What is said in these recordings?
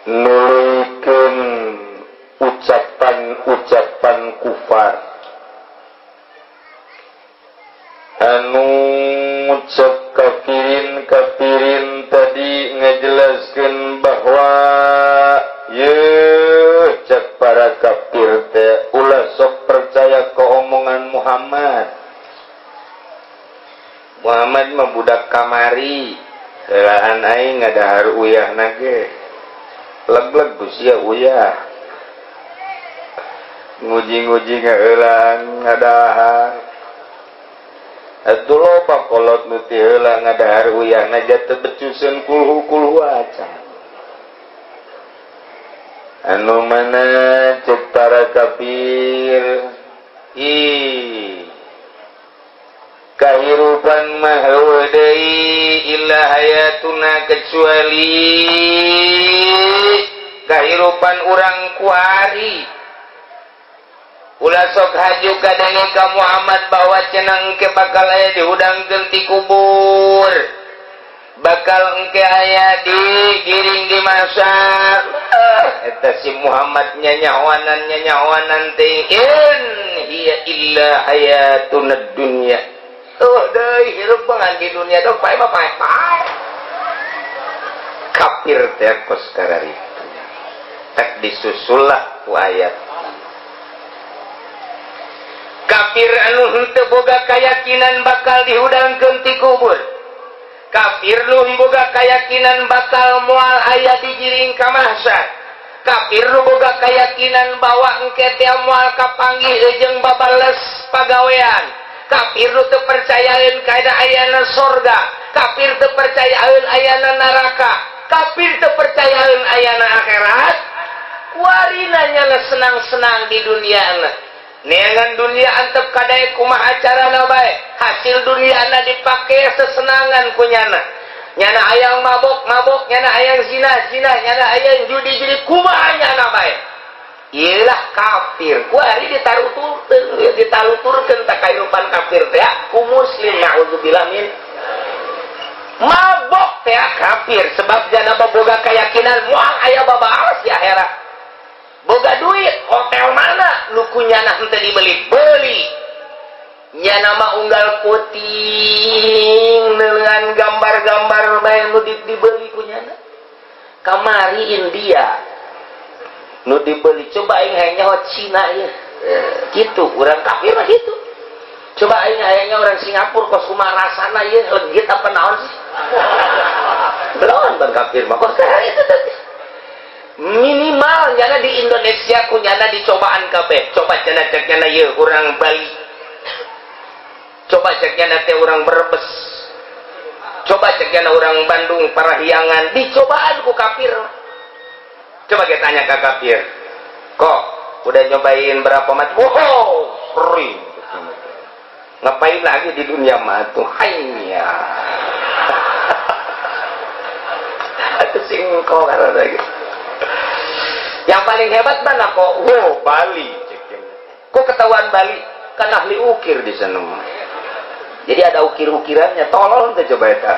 Nuluykeun ucapan-ucapan kufar anu ngucap kafirin kafirin tadi ngajelaskeun bahwa ye cek para kafir teh ulah sok percaya ke omongan Muhammad. Muhammad mah budak kamari, heulaan aing ngadahar uyah nage leg-leg ku sia uyah, nguji-nguji ngaheulaan ngadahar. Atuh loba kolot nu ti heula ngadahar uyah naja teu becuseun kulhu kulhu acan. Anu mana cek para kafir, ih, kahirupan mah heueuh deui illa hayatuna, kecuali kahirupan urang kuari. Ulah sok haju kadenge ka Muhammad bahwa cenah engke bakal aya dihudangkeun ti kubur, bakal engke aya digiring di mahsyar. Ah, eta si Muhammad nyanyawanan nyanyawanan teh. In hiya illa hayatuna dunya. Tuh deui hirup bangan di dunia dong, pae mah pae pae. Kafir teh kos kararitu. Tak disusullah ku ayat kafir anu henteu boga keyakinan bakal dihudangkeun ti kubur, kafir nu boga keyakinan bakal moal aya digiring ka mahsyar, kafir nu boga keyakinan bahwa engke teh moal kapanggih jeung babales pagawean, kafir nu teu percayaeun kana ayana sorga, kafir teu percayaeun ayana neraka, kafir teu percayaeun ayana akhirat. Kuarina nyana senang-senang di dunia na. Neangan dunia antep kadaek kumaha acarana bae, hasil dunia na dipake sesenangan ku nyana. Nyana hayang mabok mabok, nyana hayang zina zina, nyana hayang judi judi, kumaha nyana bae. Iyalah kafir. Kuari ditaruturkeun ditaluturkeun tak kahirupan kafir teh ku muslim, naudzubillah min mabok teh kafir, sebab jana boga keyakinan moal aya babalas di akhirat. Boga duit, hotel mana nu ku nyana henteu dibeli, beli. Nyana mah unggal puting dengan gambar-gambar bae nu dibeli ku nyana. Kamari India nu dibeli, coba aing hayang nyaho Cina ya. Gitu urang kafir mah gitu. Coba aing hayangnya orang Singapura kos kumaha rasana ieu, legit apa naon sih. Belum bang, kafir mah kos itu tadi minimal nyana di Indonesia ku nyana dicobaan kabeh. Coba nyana cek nyana ieu urang Bali, coba cek nyana teh urang Brebes, coba cek nyana urang Bandung Parahyangan, dicobaan ku kafir. Coba kita tanya ke kafir, kok udah nyobain berapa macam? Wow, sering. Ngapain lagi di dunia mah tuh? Hanya itu singko karena lagi yang paling hebat mana kok? Wow, Bali. Kok ketahuan Bali? Kan ahli ukir di sana mah. Jadi ada ukir-ukirannya. Tolong tuh coba itu.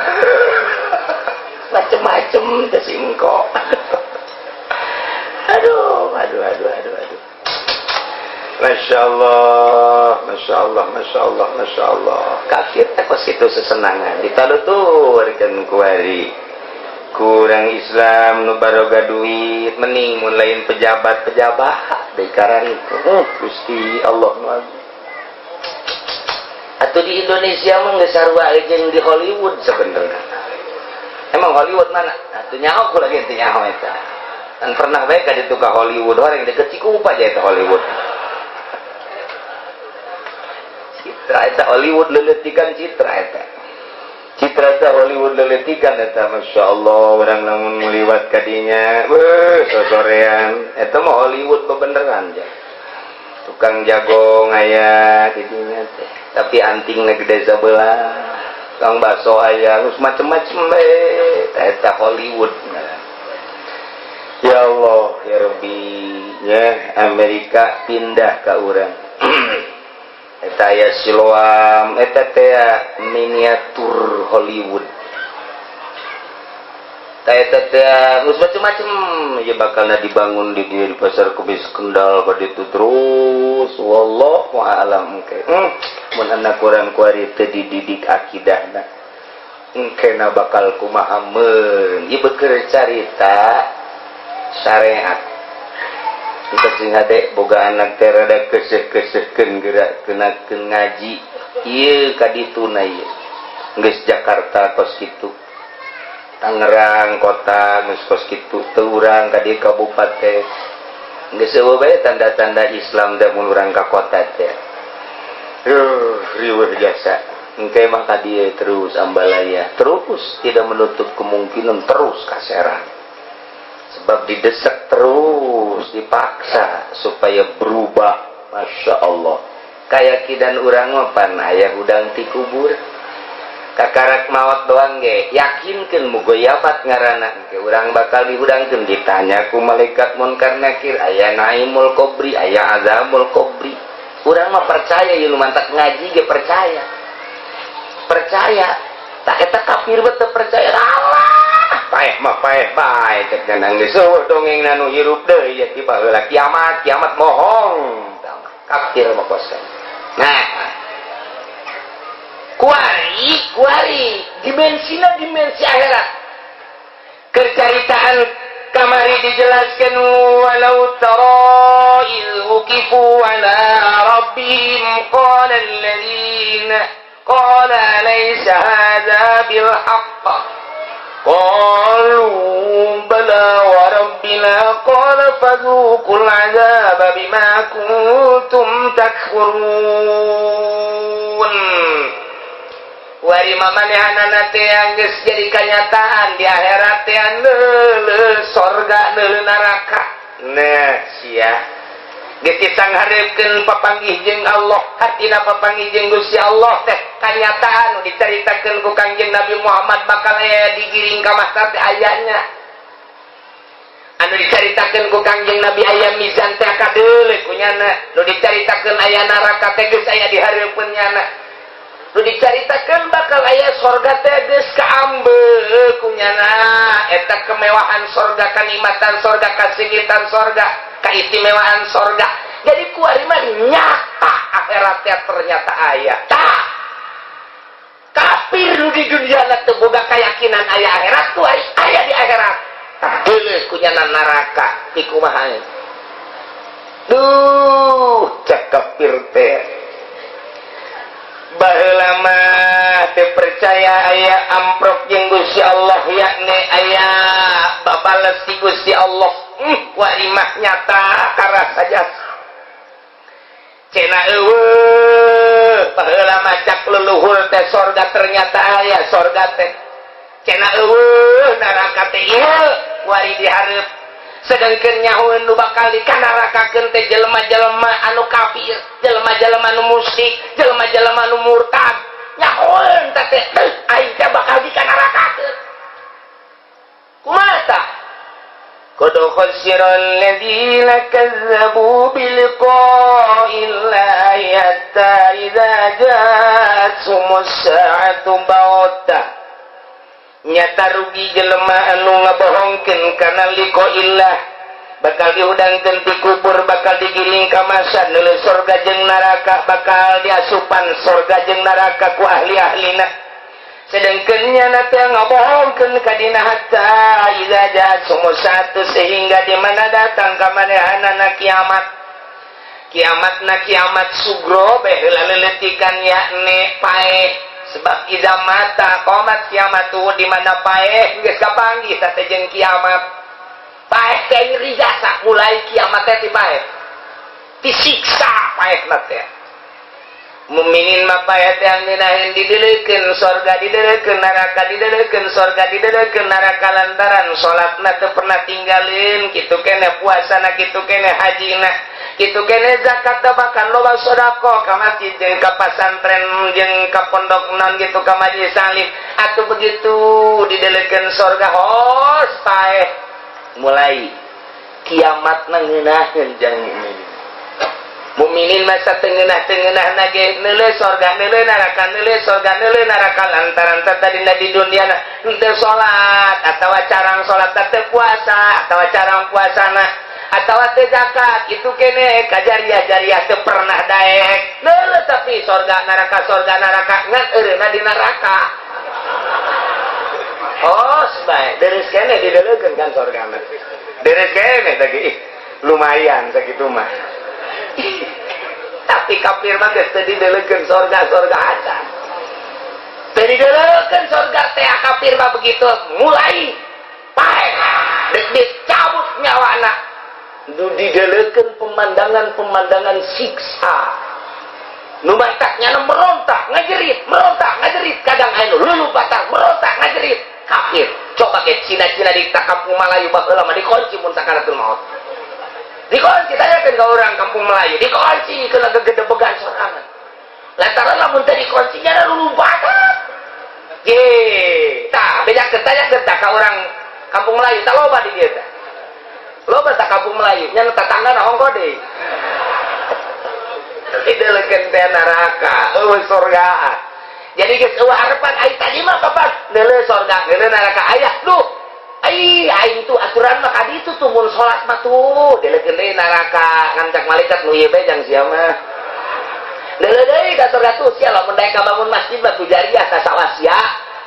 Macem-macem tuh singko. Aduh, aduh, aduh, aduh, aduh. Masya Allah, Masya Allah, Masya Allah, Masya Allah. Kafir teh kos itu sesenangan. Ditaluturkeun kuari. Kurang Islam nu baroga duit mending mun lain pejabat-pejabat deui itu. Oh, Gusti Allah nu agung. Atau di Indonesia mah geus sarua jeung di Hollywood sebenarnya. Emang Hollywood mana? Atuh nyaho ku lagi teu nyaho eta. Kan pernah bae ka ditu ka Hollywood, orang deket Cikupa aja eta Hollywood. Citra eta Hollywood leletikan citra eta. Citra eta Hollywood leletikan eta, Masya Allah, orang lamun meliwat kadinya, beuh, sosorean. Eta mah Hollywood bebeneran ja. Tukang jagong aya didinya teh. Tapi antingna gede sabelah. Tukang bakso aya, terus macem-macem bae. Eta Hollywood. Ya Allah, ya Rabbi, ya Amerika pindah ke urang. Eta aya Siloam, eta teh miniatur Hollywood. Teh teh macem-macem ya, bakal dibangun di dia di Pasar Kemis Kendal pada itu terus. Wallahu a'lam ke mun anak urang kuari teu dididik akidahna, engkena bakal kumaha meun. Ieu keur carita syariat. Kita sing hade boga anak teh rada keseh-kesehkeun, gerak kenakeun ngaji ieu ka dituna. Ieu geus Jakarta kos kitu, Tangerang kota geus kos kitu, teu urang ka di kabupaten geus eueuh bae tanda-tanda Islam da. Mun urang ka kota teh, riweuh jasa. Engke mah ka dieu terus Ambalaya, terus tidak menutup kemungkinan terus ka Serang, sebab didesak terus, dipaksa supaya berubah. Masya Allah, keyakinan urang mah pan aya hudang ti kubur, kakarak maot doang ge yakinkeun mugoyabat ngaranna ke urang bakal dihudangkeun, ditanya ku malaikat munkar nakir, aya naimul qobri, aya azabul qobri. Urang mah percaya ieu, mantak ngaji ge percaya, percaya. Tak eta kafir teu percaya. Allah, paeh mah paeh bae, cek nang geus dongeng nu hirup deui ya ti baheula, kiamat kiamat bohong. Kafir mah kosan. Nah, kuari kuari dimensina dimensi akhirat. Kecaritaan kamari dijelaskan, walau tara iz wuqifu ala rabbihim qala alladhina qala laysa hadha bil haqq qalu bala wa rabbina qala fadhuqul azaba bima kuntum takfurun. Wari mamanehanana teh geus jadi kenyataan di akhirat teh, neuleuh sorga, neuleuh neraka. Nah, sia geus disanghareupeun papanggih jeung Allah, hartina papanggih jeung Gusti Allah teh kanyataan nu dicaritakeun ku Kangjeng Nabi Muhammad bakal aya digiring ka mahsyar teh ayanya, anu dicaritakeun ku Kangjeng Nabi aya mizan teh kadeuleuh ku nyana, nu dicaritakeun aya neraka teh geus aya di hareupeun nyana, nu dicaritakeun bakal aya sorga teh geus kaambe ku nyana. Eta kemewahan sorga, kanikmatan sorga, kasingitan sorga, keistimewaan sorga. Jadi kuari mah nyata akhirat teh ternyata aya. Tah, kafir nu di dunia teu boga keyakinan aya akhirat, tuh aya di akhirat. Tah, geuleuh ku nyana neraka ikumaha. Duh, cek kafir teh baheula mah teu percaya aya amprok jeung Gusti Allah, yakni aya babales ti Gusti Allah. Wari mah nyata karasa jasa. Cenah eueuh baheula mah cak leluhur teh sorga ternyata aya sorga teh, cenah eueuh neraka teh ieu wari dihareup. Sedangkan nyahoeun nu bakal dikanarakakeun teh jelema-jelema anu kafir, jelema-jelema anu musyrik, jelema-jelema anu murtad. Nyahoeun teh teh aing teh bakal dikanarakakeun. Kumaha tah? Qad khasira alladzina kazzabu biliqa'i llahi hatta idza ja'atuhumus sa'atu baghtah. Nyata rugi jelema anu ngabohongkeun kana liqa'illah, bakal dihudangkeun ti kubur, bakal digiring ka mahsyar, neuleuh surga jeung neraka, bakal diasupan surga jeung neraka ku ahli-ahlina. Sedangkan nyana teh ngabohongkeun ka dina hatta idza ja'atuhumus sa'atu, sehingga di mana datang ka manehanana kiamat. Kiamat na kiamat sugro bae heula leletikan, yakni paeh, sebab idza mata qomat kiamatu, di mana paeh geus kapanggih teh jeung kiamat. Paeh teh nyeri jasa, mulai kiamat teh ti paeh disiksa. Paeh na teh muminin mah paeh teh ngeunaheun dideulekeun sorga, dideulekeun neraka, dideulekeun sorga, dideulekeun neraka, lantaran salatna teu pernah tinggalin, kitu keneh puasana, kitu keneh hajina, kitu keneh zakat, bahkan loba sedekah ka masjid jeung ka pasantren jeung ka pondok non gitu, ka majelis salim. Atuh begitu dideulekeun sorga, hos paeh, mulai kiamat ngeunaheun jang mukminin. Mukminin masa tengenah-tengenah nage neuleuh sorga neuleuh neraka, neuleuh sorga neuleuh neraka, lantaran tadina di dunia henteu salat atawa carang salat, teu puasa atawa carang puasana atawa teu zakat, itu kene ka jariah-jariah teu pernah daek. Neuleuh tapi sorga neraka, sorga neraka, ngan eureunna di neraka. Oh, bae deres kene dideleukeun kan sorga mah. Deres kene tadi, ih, lumayan sakitu mah. Tapi kafir mah geus teu dideleukeun sorga-sorga acan. Teu dideleukeun sorga teh. Kafir mah begitu mulai paeh dek dicabut nyawana, nu dideleukeun pemandangan-pemandangan siksa nu mataknya merontak ngajerit, merontak ngajerit, kadang anu lulu patah merontak ngajerit kafir. Coba ke Cina-Cina di kampung Melayu baheula mah dikunci mun sakaratul maut, dikunci. Tanyakan ke orang kampung Melayu, dikunci kena gegedebegan sorangan, lantaran lamun teu dikunci nya lulu batat. Ye, tah beda. Tanya ke orang kampung Melayu, tak loba di dieu teh, loba tak kampung Melayu nya, tetangga na ongko deui. Dideleukeun teh neraka eueuh surgaan. Jadi geus eueuh harapan. Ai tadi mah kapan neuleuh sorga neuleuh neraka aya, duh, ai aing tuh aturan mah kaditu tuh, mun salat mah tuh deleukeun deui neraka, ngan cak malaikat, nu ieu bae jang sia mah. Neuleuh deui ka surga, tuh sia lamun daek bangun masjid mah tuh jariah ka sawah sia,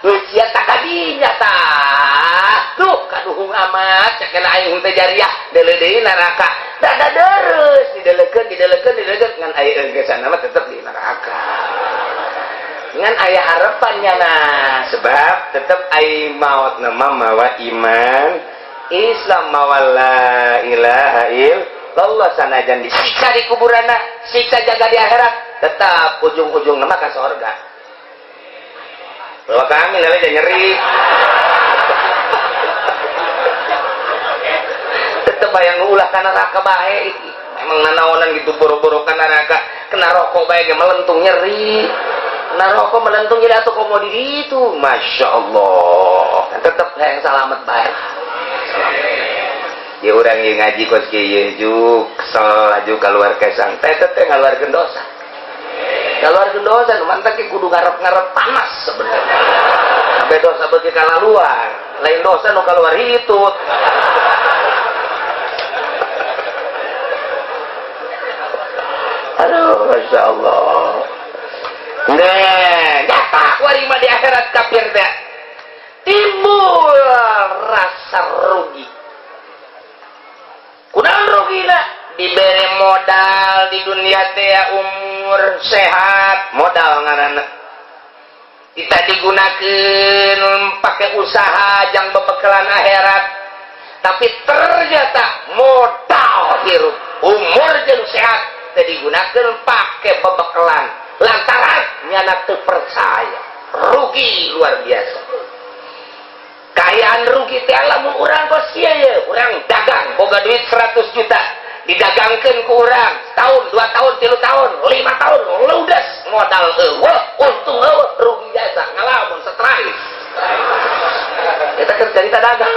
tuh sia tak kadinya tah, tuh kaduhung amat cek kena aing teh jariah. Deuleuh deui neraka, dada deres dideleukeun, dideleukeun, dideleukeun, ngan aya geus mah tetep di neraka, ngan aya harapannya. Nah, sebab tetep ai maut nama mawa iman Islam, mawa la ilaha illallah, sanajan disiksa di kuburanna, siksa jaga di akhirat, tetap ujung-ujung nama ke sorga. Bahwa kami aja nyeri, tetep bayang ulah ka neraka bae. Emang nanaonan gitu boro-boro ka neraka, kena rokok bae ge melentung nyeri. Kena rokok melentung jadi atuh komo di itu. Masya Allah, tetep yang salamet bae ya. Urang yang ngaji kos kieu juk kesel aju keluar kesang teh teh ngaluarkeun dosa, keluarkeun dosa nu mantak kudu ngarep-ngarep panas sebenarnya sampai dosa bagi kalaluar, lain dosa nu keluar hitut. Aduh, Masya Allah. Nah, nyata warima di akhirat kafir teh timbul rasa rugi. Kunaon rugina? Dibere modal di dunia teh, umur sehat modal ngaranna, kita digunakan pakai usaha jang bebekalan akhirat, tapi ternyata modal hirup umur jeung sehat teu digunakan pakai bebekalan lantaran nyana teu percaya. Rugi luar biasa. Kayaan rugi teh lamun urang kos kieu ye, urang dagang boga duit 100 juta, didagangkeun ku urang setahun, 2 tahun, 3 tahun, 5 tahun, ludes modal eueuh, untung eueuh, rugi jasa ngalamun stres. Eta keur cerita dagang,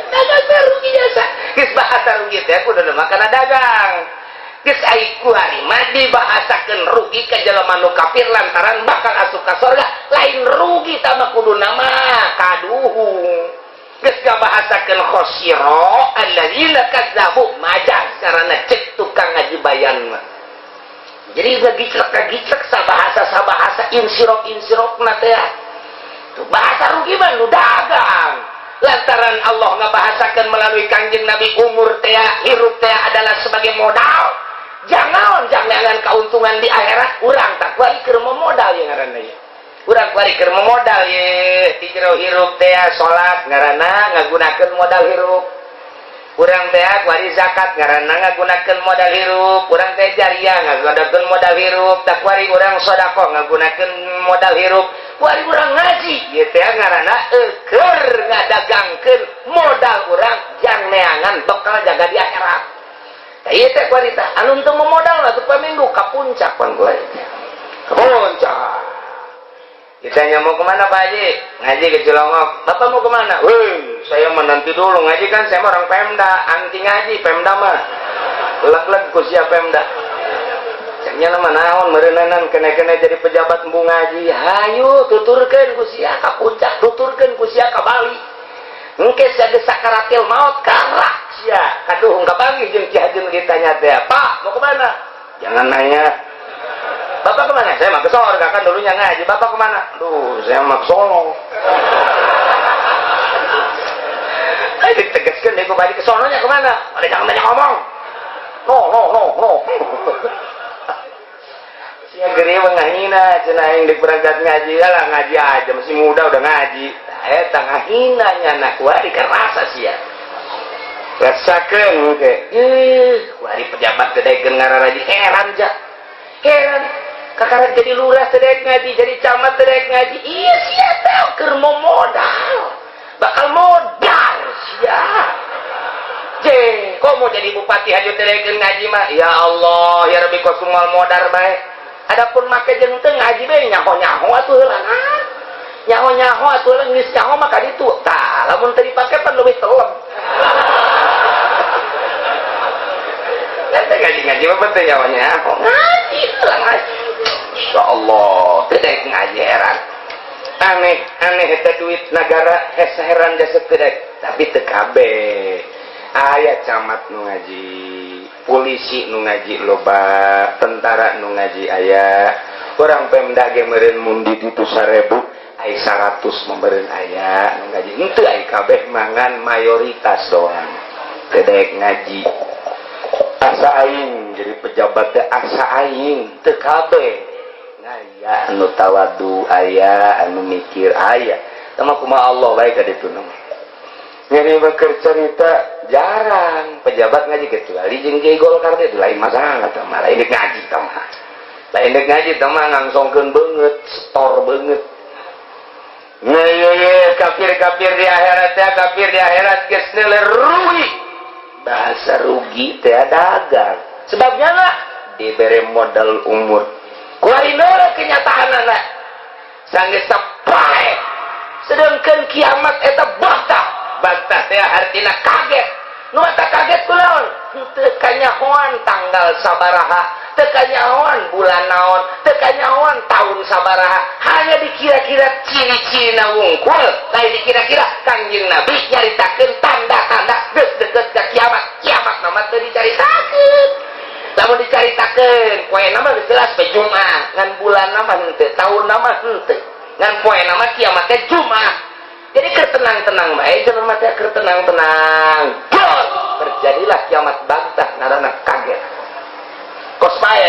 dagang teh rugi jasa. Geus bahasa rugi teh kudu makana dagang. Geus ai kuari mah dibahasakeun rugi ka jelema nu kafir lantaran bakal asup ka surga, lain rugi tama kudu nama kaduhung. Geus ngabahasakeun khosiro alladzina kadzabu, majaz karena cek tukang ngaji bayan mah. Jadi ngagiclek ngagiclek sabahasa sabahasa, insirop insirop na teh. Tuh, bahasa rugi mah nu dagang lantaran Allah ngabahasakan melalui Kangjeng Nabi umur teh, hirup teh adalah sebagai modal, jangan jangan keuntungan di akhirat. Urang tak kuari keur modal ya ngaranna ye, urang kuari keur modal ye di jero hirup teh. Salat ngaranna ngagunakeun modal hirup urang teh, kuari zakat ngaranna ngagunakeun modal hirup urang teh, jariah ngagunakeun modal hirup, tak kuari urang sedekah ngagunakeun modal hirup, kuari urang ngaji ieu teh ngaranna keur ngadagangkeun modal urang jang neangan bekal jaga di akhirat. Ieu teh kuari tah anu teu modal lah tuh minggu ka puncak pan kuari ka puncak. Ditanya, "Mau kemana, Pak Haji?" "Ngaji ke Cilongok." "Bapak mau kemana?" "Wih, saya menanti dulu ngaji kan, saya orang Pemda, anti ngaji Pemda mah. Leg-leg ku siap Pemda." Caknya nama naon meureunanan kene-kene jadi pejabat embung ngaji. Hayu tuturkeun ku sia ka puncak, tuturkeun ku sia ka Bali. Engke sia geus sakaratil maot karak sia. Kaduhung kapanggih jeung Ki Haji ditanya teh, "Pak, mau kemana?" "Jangan nanya." "Bapak kemana?" "Saya mah ke sorga, kan dulunya ngaji." "Bapak kemana?" "Duh, saya mah ke sono." Ayo ditegaskan deh, balik ke sononya kemana? Ada jangan banyak ngomong. No, no, no, no. Sia gede ngahina, cenah aing dek berangkat ngaji, lah ngaji aja, masih muda udah ngaji. Eta ngahina nya nah kuari kerasa sia. Rasakeun ke. Ih, kuari pejabat teh daekeun ngararaji heran ja. Heran. Kakarak jadi lurah teh daek ngaji, jadi camat teh daek ngaji. Iya sia teh keur mau modal. Bakal modal sia. Je, kok mau jadi bupati aja teh daekeun ngaji mah? Ya Allah, ya Rabbi kok semua modal bae. Adapun make jeung teu ngaji bae nyaho-nyaho atuh heula. Nyaho-nyaho atuh heula geus nyaho mah ka ditu. Tah, lamun teu dipake pan leuwih telem. Nanti ngaji-ngaji mah penting nyaho-nyaho. Ngaji heula ngaji. Insyaallah teu daek ngaji heran. Aneh, aneh eta duit negara hese heran jasa teu daek, tapi teu kabeh. Aya camat nu ngaji, polisi nu ngaji loba, tentara nu ngaji aya, orang Pemda ge meureun mundi ditu 1000, ai 100 meureun aya nu ngaji. Henteu ai kabeh mangan mayoritas doang. Teu daek ngaji. Asa aing jadi pejabat teh asa aing teu kabeh. Aya anu tawadu aya, anu mikir aya. Tama kumaha Allah bae ka ditu mah. Nyari beker cerita jarang pejabat ngaji kecuali jeung Kiai Golkar teh lain masalah teh mah lain ngaji teh mah. Lain ngaji teh mah ngangsongkeun beungeut, setor beungeut. Nah, iya, kafir-kafir di akhirat ya, kafir di akhirat geus rugi. Bahasa rugi teh dagang. Sebabnya lah dibere modal umur. Kuari kenyataan anak. Sanggeus sapae. Sedangkan kiamat eta bahtah. Bahtah teh artina kaget. Nu mata kaget kunaon? Teu kanyahoan tanggal sabaraha, teu kanyahoan bulan naon, teu kanyahoan tahun sabaraha. Hanya dikira-kira ciri-cirina wungkul, lain dikira-kira Kangjeng Nabi nyaritakeun tanda-tanda geus deket ka kiamat. Kiamat mah teu dicaritakeun. Lamun dicaritakeun, poe nama geus jelas poe Jumat, ngan bulan nama henteu, tahun nama henteu. Ngan poe nama kiamat teh Jumat. Jadi keur tenang-tenang bae jelema teh keur tenang-tenang. Terjadilah kiamat bantah ngaranna kaget. Kos pae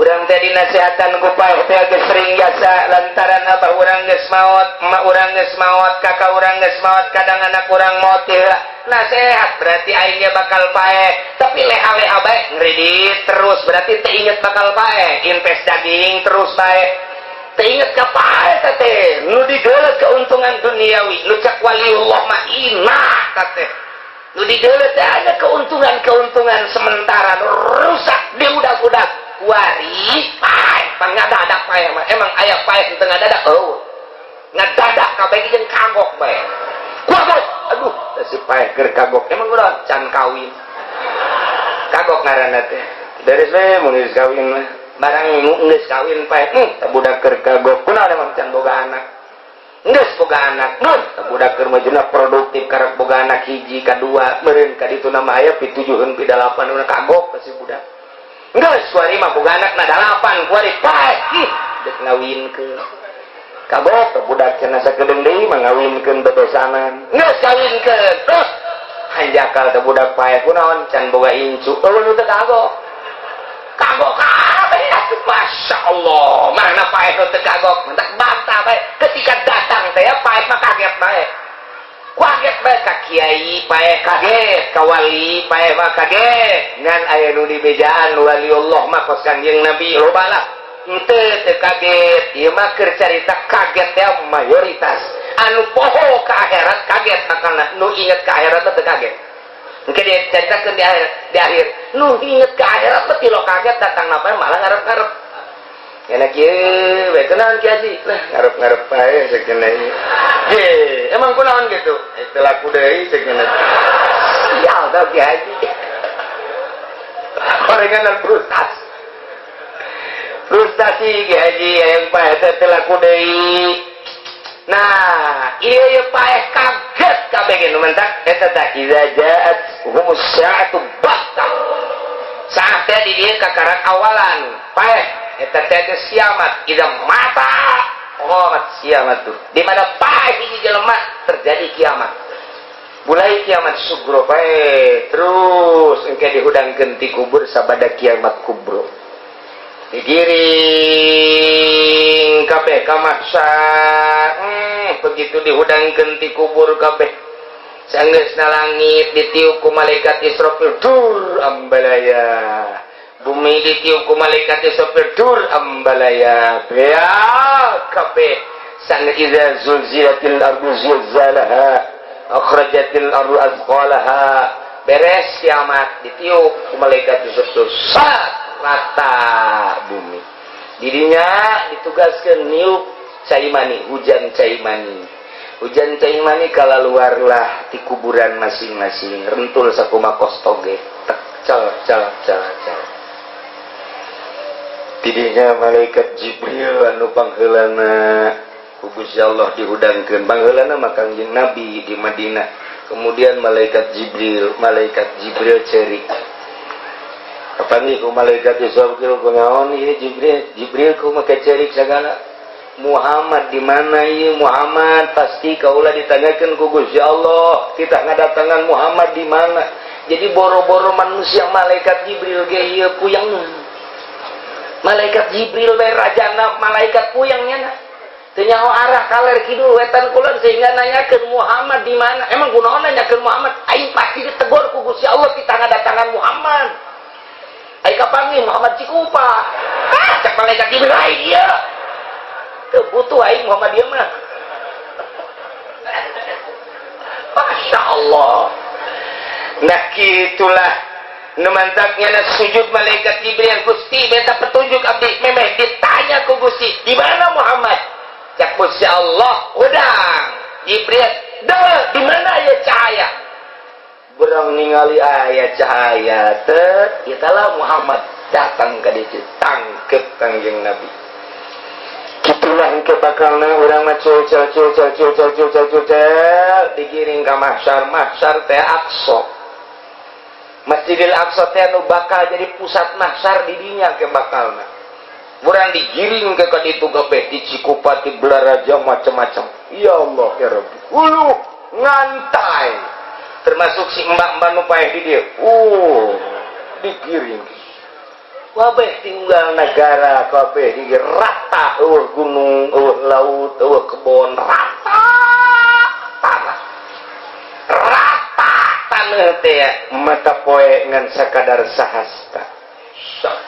urang teh dinasehatan ku pae teh geus sering biasa lantaran abah urang geus maot, emak urang geus maot, kakak urang geus maot, kadang anak urang maot teh nasehat berarti aingnya bakal pae. Tapi leha-leha bae ngredit terus berarti teu inget bakal pae, invest daging terus bae. Teu inget ka pae teh nu digeuleuh keuntungan duniawi, nu cak waliullah mah inah teh. Nu digeuleuh teh ada keuntungan-keuntungan sementara nu rusak diudag-udag. Kuari pae pangadadak pae mah. Emang aya pae teu ngadadak eueuh. Ngadadak kabeh jeung kagok bae. Kagok. Aduh, si pae keur kagok. Emang urang can kawin. Kagok ngaranna teh. Beres we mun geus kawin mah. Barang geus kawin pae, teh budak keur kagok. Kunaon emang can boga anak? Geus boga anak. Teh budak keur majuna produktif karek boga anak hiji kadua, meureun ka ditu nama aya pi 7 pi 8 udah kagok ka si budak. Geus kuari mah boga anak na 8 kuari pae. Dek ngawinkeun. Kagok teh budak cenah sakedeung deui mah ngawinkeun bebesanan. Geus kawinkeun. Terus hanjakal teh budak pae kunaon can boga incu. Eueuh nu teu kagok. Kagok kabeh atuh Masya Allah. Mana pae nu teu kagok? Mentak bantah bae. Ketika datang teh pae mah kaget bae. Kaget bae ka kiai pae kaget, ka wali pae mah kaget. Ngan aya nu dibejaan waliullah mah kos Kangjeng Nabi loba lah. Henteu teu kaget. Ieu mah keur carita kaget teh mayoritas. Anu poho ka akhirat kaget makana nu inget ka akhirat mah teu kaget. Engke dia caritakeun di akhir, di akhir. Nu inget ka akhirat mah tilo kaget datang napa malah ngarep-ngarep. Enak kieu we kunaon Ki Haji? Lah ngarep-ngarep bae sakeuna ieu. Ye, emang kunaon gitu? Itu laku deui sakeuna. Sial tau Ki Haji. Orengan brustas. frustasi. Ki Haji, yang paeh teh teu laku deui. Nah, ieu ieu paeh kaget kabeh ge. Nu mentak eta tah idza ja'at humus sa'atu baghtah. Saat teh di dieu kakarak awalan paeh eta teh geus kiamat. Idza mata qomat kiamat tuh. Di mana paeh hiji jelema terjadi kiamat. Mulai kiamat sugro paeh terus engke dihudangkeun ti kubur sabada kiamat kubro. Digiring kabeh ka mahsyar. Begitu dihudangkeun ti kubur kabeh, sanggeusna langit ditiup ku malaikat Israfil, dur ambalaya. Bumi ditiup ku malaikat Israfil, dur ambalaya. Bea kabeh sang idza zulzilatil ardu zilzalaha, akhrajatil ardu azqalaha. Beres kiamat, ditiup ku malaikat Israfil, sat rata bumi. Dirinya ditugaskan niup cai mani, hujan cai mani. Hujan cai mani kalaluarlah di kuburan masing-masing, rentul sakuma kos toge, tek cal cal cal cal. Tidinya malaikat Jibril anu pangheulana ku Gusti Allah dihudangkeun, pangheulana mah Kangjeng Nabi di Madinah, kemudian malaikat Jibril. Malaikat Jibril cerik. Kapanggih ku malaikat Israfil, kunaon ieu, Jibril? Jibril, ku make cerik segala? Muhammad di mana ieu Muhammad? Pasti kaulah ditanyakan ku Gusti Allah, kita ngadatangan Muhammad di mana. Jadi boro-boro manusia, malaikat Jibril ge ieu puyeng. Malaikat Jibril bae, rajana malaikat, puyengnya na teu nyaho arah kaler kidul wetan kulon sehingga nanyakeun Muhammad di mana. Emang kunaon nanyakeun Muhammad? Aing pasti ditegur ku Gusti Allah kita ngadatangan Muhammad. Aing kapanggih Muhammad Cikupa. Ah, cek malaikat Jibril, aing ieu teu butuh aing Muhammad ieu mah. Masya Allah. Nah, gitulah. Nu mantaknya na sujud malaikat Jibril, "Gusti, minta petunjuk abdi." Memeh ditanya ku Gusti, "Di mana Muhammad?" Cek Gusti Allah, "Udang Jibril, deh, di mana ya cahaya?" Berang ningali aya cahaya teh, italah Muhammad datang ke ditu, tangkep Kangjeng Nabi. Gitulah engke bakalna urang mah cul cul cul cul cul cul cul cul cul cul, digiring ka mahsyar. Mahsyar teh Aqsa, Masjidil Aqsa teh anu bakal jadi pusat mahsyar. Di dinya ke bakalna urang digiring ke kaditu kabeh, di Cikupa, di Balaraja, macam-macam. Ya Allah, ya Rabbi, ulu ngantai, termasuk si mbak-mbak nu paeh di dieu. Digiring kabeh, tinggal negara kabeh di rata, eueuh gunung, eueuh laut, eueuh kebon, rata tanah, rata tanah teh mata poe ngan sakadar sahasta.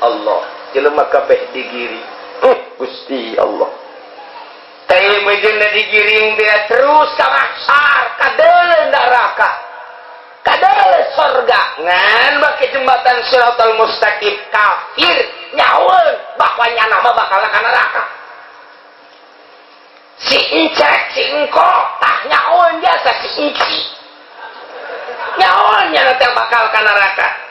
Allah, jelema kabeh digiring. Gusti Allah teh mejeuna digiring dia terus ka mahsyar, kadeuleu neraka, kadeuleu sorga, ngan make jembatan Siratal Mustaqim. Kafir nyaweun bahwa nyana mah bakal ka neraka. Si encek, si engko tah nyaweun jasa, si enci nyaweun nyana teh bakal ka neraka.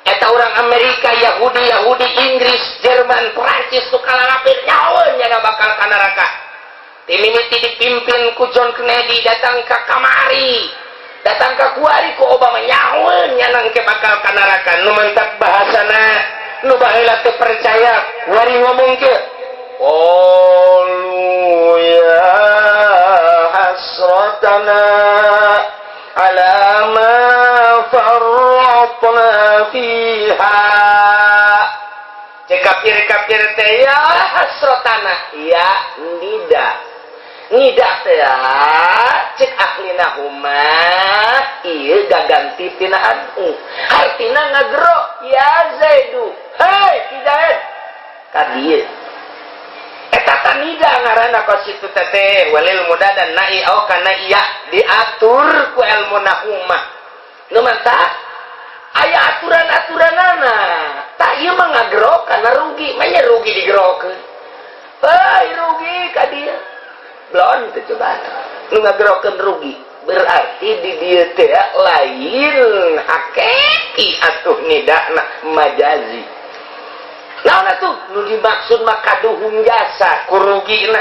Eta orang Amerika, Yahudi, Yahudi, Inggris, Jerman, Prancis tuh kalalapir nyaweun nyana bakal ka neraka. Timimiti dipimpin ku John Kennedy, datang ke kamari, datang ke kuari ku Obama, nyaweun nyana ke bakal ka neraka. Nu mentak bahasana nu baheula teu percaya wari ngomong ke, "Qalu ya hasratana ala ma farratna fiha." Cek kafir-kafir teh, "Ya hasratana." Ya nida, nida teh ya, cek ahli nahuma ieu gaganti tina anu hartina ngagero, "Ya Zaidu, hei si Zaid, ka dieu." Eta tanida ngaranna kos itu teh walil muda dan nai au kana iya diatur ku ilmu nahuma. Nu mantap aya aturan-aturanana. Tak, ieu mah ngagero kana rugi, mah rugi digerokeun. Hei, rugi ka dieu. Blon teh coba nu ngagerokeun rugi, berarti di dieu teh lain hakiki atuh nidana, majazi. Naon atuh nu dimaksud mah kaduhung jasa kurugina.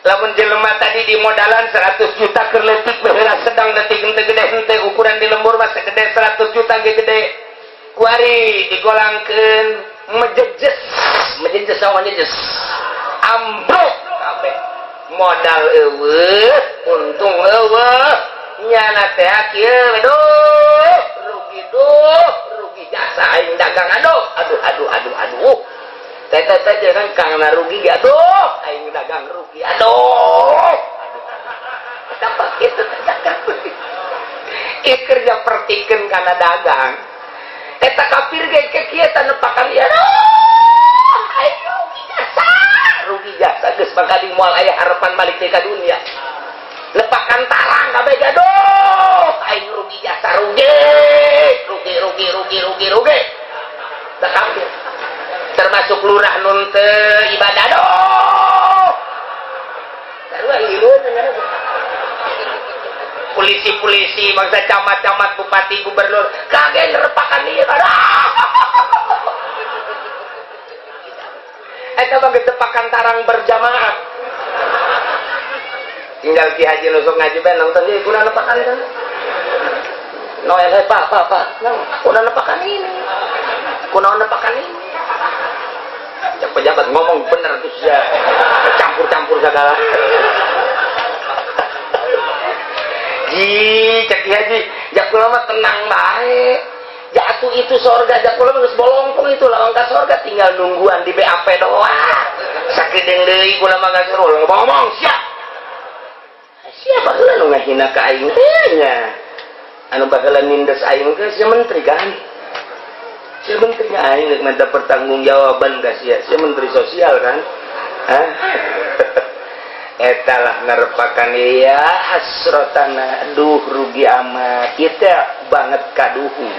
Lamun jelema tadi di modalan 100 juta keur leutik baheula sedang detik henteu gede henteu ukuran di lembur mah segede 100 juta ge gede. Kuari digolangkeun mejejes, mejejes sama mejejes. Ambruk kabeh. Modal eueuh, untung eueuh. Nyana teh kieu duh, rugi duh, rugi jasa aing dagang aduh, aduh aduh aduh aduh. Teh teh teh jangan kang rugi ge aduh, aing dagang rugi aduh. Apa kitu dagang? Ieu kerja pertikeun kana dagang. Eta kafir ge kieu teh nepakan ieu aduh, aing rugi jasa. Rugi jasa geus mangkading moal aya harapan balik deui ka dunia. Lepakan tarang kabeh aduh, aing rugi jasa rugi. Rugi rugi rugi rugi rugi. Tah kafir. Termasuk lurah nun teu ibadah aduh. Sarua ieu polisi-polisi bangsa camat-camat bupati gubernur kaget nerepakan ieu aduh. Eta mah geus tarang berjamaah. Tinggal Ki Haji nusuk ngaji bae nonton ieu kuna nepakan kan. Noel hei pak pak pak, kuna nepakan ini. Kuna nepakan ini. Yang pejabat ngomong bener terus ya campur-campur segala. Ji, cek Ki Haji, jak kula mah tenang bae. Jatuh itu sorga, jak kula mah geus bolongpong itu lawang ka sorga tinggal nungguan di BAP doang. Sakedeung deui kula mah geus ngomong siap. Siapa heula nu ngahina ka aing teh nya? Anu baheula nindes aing teh si menteri kan? Si menteri aing rek minta pertanggungjawaban ka sia, si menteri sosial kan? Hah? Eta lah nerepakan ya hasratana aduh rugi amat kita banget kaduhung.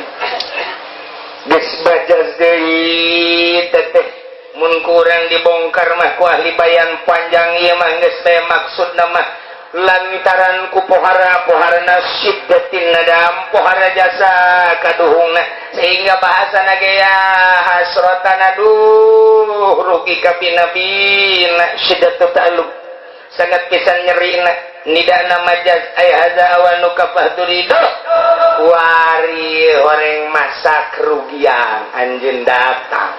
Geus bajas deui teteh mun kurang dibongkar mah ku ahli bayan panjang ieu mah geus teh maksudna mah lantaran ku pohara pohara nasib datin nadam pohara jasa kaduhungna sehingga bahasa ge ya hasratan aduh rugi kabina-bina syiddatu ta'alluq sangat pisan nyerina nidana majaz ay hadza awanu kafahdurido wari horeng masa kerugian anjeun datang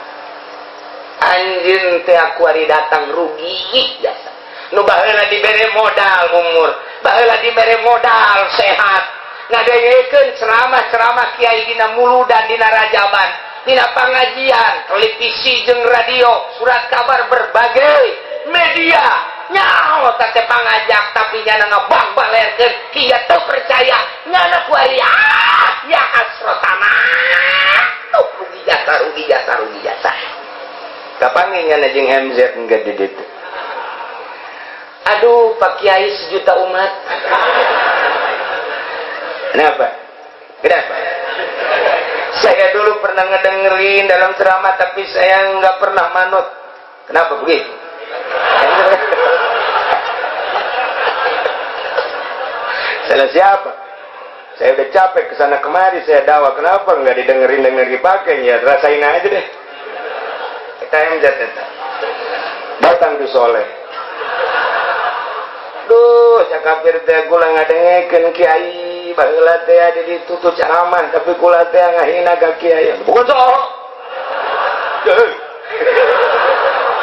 anjeun teh aku ari datang rugi jasa nu baheula dibere modal umur baheula dibere modal sehat ngadengekeun ceramah-ceramah kiai dina muludan dina rajaban dina pangajian televisi jeung radio surat kabar berbagai media nyawa teh pangajak tapi nyana ngabang balerkeun hingga teu percaya nyana kuari ah ya hasratana tuh rugi jasa rugi jasa rugi jasa kapan nyana jeung MZ enggak di ditu. Aduh Pak Kiai sejuta umat. Kenapa? Kenapa? Saya dulu pernah ngedengerin dalam ceramah tapi saya nggak pernah manut. Kenapa begitu? Salah siapa? Saya udah capek kesana kemari saya dakwah, kenapa nggak didengerin dengerin dipakai? Ya rasain aja deh. Kita MZ eta. Datang di Soleh. Duh, cak kafir teh kula ngadengekeun kiai baheula teh ada ditutup ceramah tapi kula teh ngahina ka kiai. Bukan soal.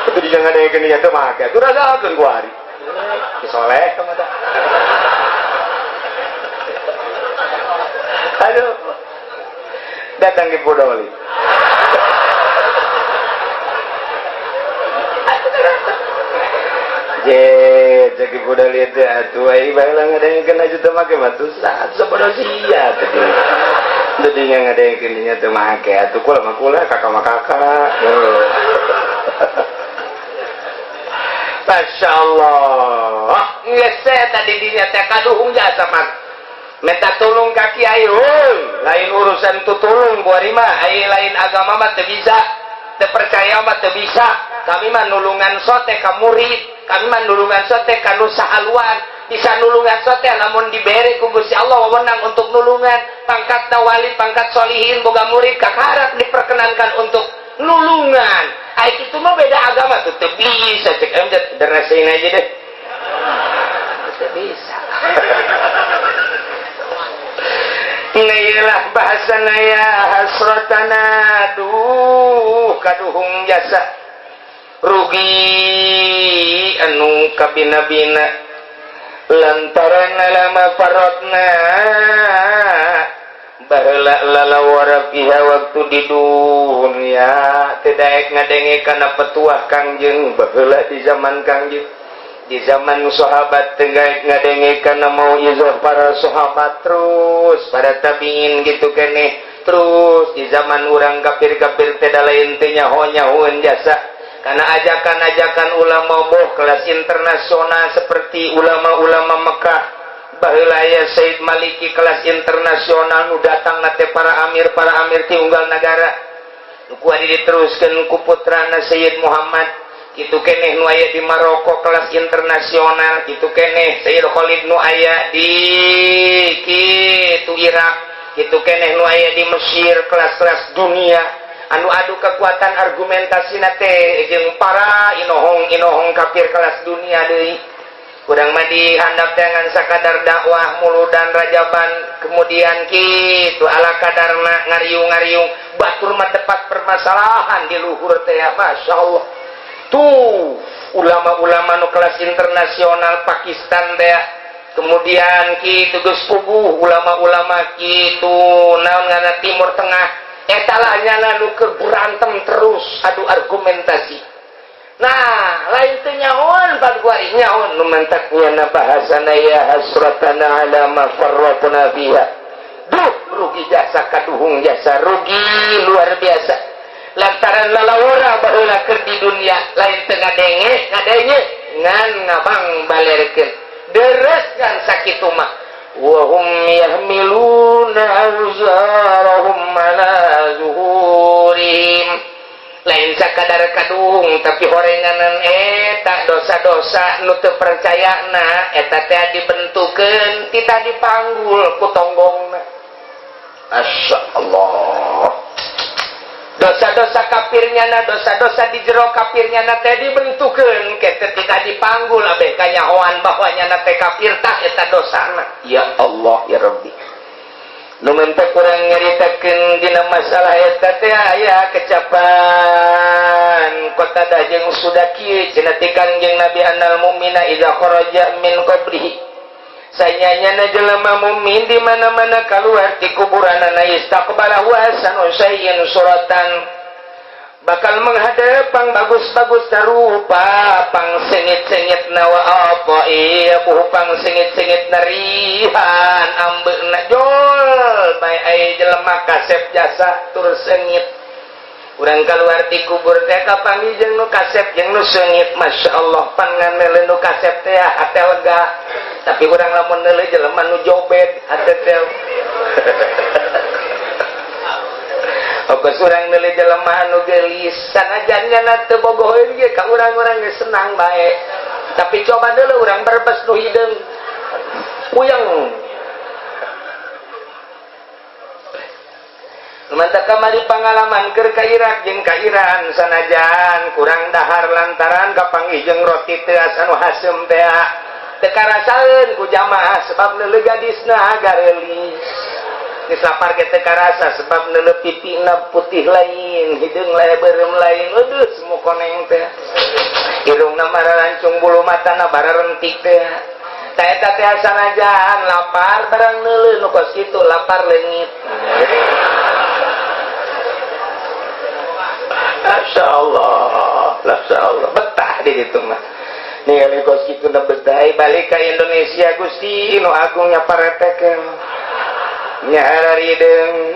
Itu dia ngadengekeun ieu teh make. Atuh rasakeun ku ari. Ki Soleh mah tah. Aduh. Datang ke Podoli. Jadi bodoh lihat atuh ai baheula ngadengekeun aja teu make mah tuh sabodoh sia teh. Jadi ngadengekeun nya teu make atuh kula mah kula kakak mah kakak. Masya Allah. Geus tadi dinya teh kaduhung jasa mah. Minta tulung ka kiai heuy, lain urusan tutulung buari mah, ai lain agama mah teu bisa. Teu percaya mah teu bisa. Kami mah nulungan sote ka murid, kami mah nulungan sote ka nu sahaluan, bisa nulungan sote lamun dibere ku Gusti Allah wewenang untuk nulungan, pangkat wali, pangkat solihin, boga murid kakarak diperkenankan untuk Nulungan. Ai kitu mah beda agama tuh teu bisa cek em derasain aja deh. Teu bisa. Iyalah bahasa naya hasratana duh kaduhung jasa rugi anu kabina-bina lantaran lama farotna baheula lalawara fiha waktu di dunia teu daek ngadenge kana petuah Kangjeng baheula di zaman Kangjeng di zaman sahabat teu daek ngadenge kana mauizah para sahabat terus pada tabiin gitu keneh terus di zaman urang kafir-kafir teh lain teh nyaho-nyahoeun jasa karena ajakan-ajakan ulama boh kelas internasional seperti ulama-ulama Mekah baheula aya Said Maliki kelas internasional nu datang na teh para amir ti unggal nagara nu kuari diteruskeun ku putrana Sayyid Muhammad kitu keneh nu aya di Maroko kelas internasional kitu keneh Sayyid Khalid nu aya di kitu Irak kitu keneh nu aya di Mesir kelas-kelas dunia anu adu kekuatan argumentasi na teh jeung para inohong-inohong kafir kelas dunia deui kurang mah dihandap dengan sakadar dakwah muludan rajaban kemudian kitu ala kadarna ngariung-ngariung batur mah tepat permasalahan di luhur teh Masya Allah tuh ulama-ulama nu kelas internasional Pakistan teh kemudian kitu geus puguh ulama-ulama kitu naon ngaranna Timur Tengah eta lah nyana nu keur berantem terus adu argumentasi. Nah lain teu nyahoan pan kuari nyahoan nu mantak nyana bahasana ya hasratana ala ma farratna fiha duh rugi jasa kaduhung jasa rugi luar biasa lantaran lalawara baheula keur di dunia lain teu ngadenge ngadenge ngan ngabang balerkeun deres kan sakitu mah wa hum yahmiluna awzarahum ala zuhurihim lain sakadar kaduhung tapi horenganan eta dosa-dosa nu teu percayana eta teh dibentukeun tita dipanggul ku tonggongna. Masya Allah dosa-dosa kafirnya na dosa-dosa di jero kafirnya na teh dibentukeun ke tita dipanggul abeh kanyahoan bahwa nyana teh kafir tah eta dosana. Ya Allah ya Rabbi nu mentek kurang nyaritakeun dina masalah eta teh aya kecapan Qatadah jeung sudah kieu cenah ti Kangjeng Nabi annal mu'mina idza kharaja min qabrihi sanyanya jelema mukmin di mana-mana keluar ti kuburanana istaqbalahu ahsanu syai'in suratan bakal menghadap pang bagus-bagus rupa pang sengit-sengit nawa apa iya buh pang sengit-sengit narihan ambeuna jol bae aya jelema kasep jasa tur sengit urang keluar ti kubur teh kapanggih jeung nu kasep jeung nu sengit. Masya Allah pan ngan nu kasep teh hate lega tapi urang lamun neuleuh jelema nu jobed hate teh Oke urang neuleuh jelema anu geulis sanajan nya teu bogoheun ge ka urang-urang geus senang bae tapi coba deuleu urang berbes nu hideung puyeng mantap kamari pangalaman keur ka Irak jeung ka Iran sanajan kurang dahar lantaran kapanggih jeung roti teh anu haseum teh teu karasaeun ku jamaah sebab neuleuh gadisna gareulis geus lapar ge teu karasa sebab neuleuh pipina putih lain hideung beureum lain aduh semua koneng teh irungna maralancung bulu matana bararentik teh tah eta teh sanajan lapar barang neuleuh nu kos kitu lapar leungit. Masya Allah, Masya Allah, betah di ditu mah. Ningali kos kitu na betah balik ka Indonesia Gusti nu agungnya paretekeun. Nya harideung.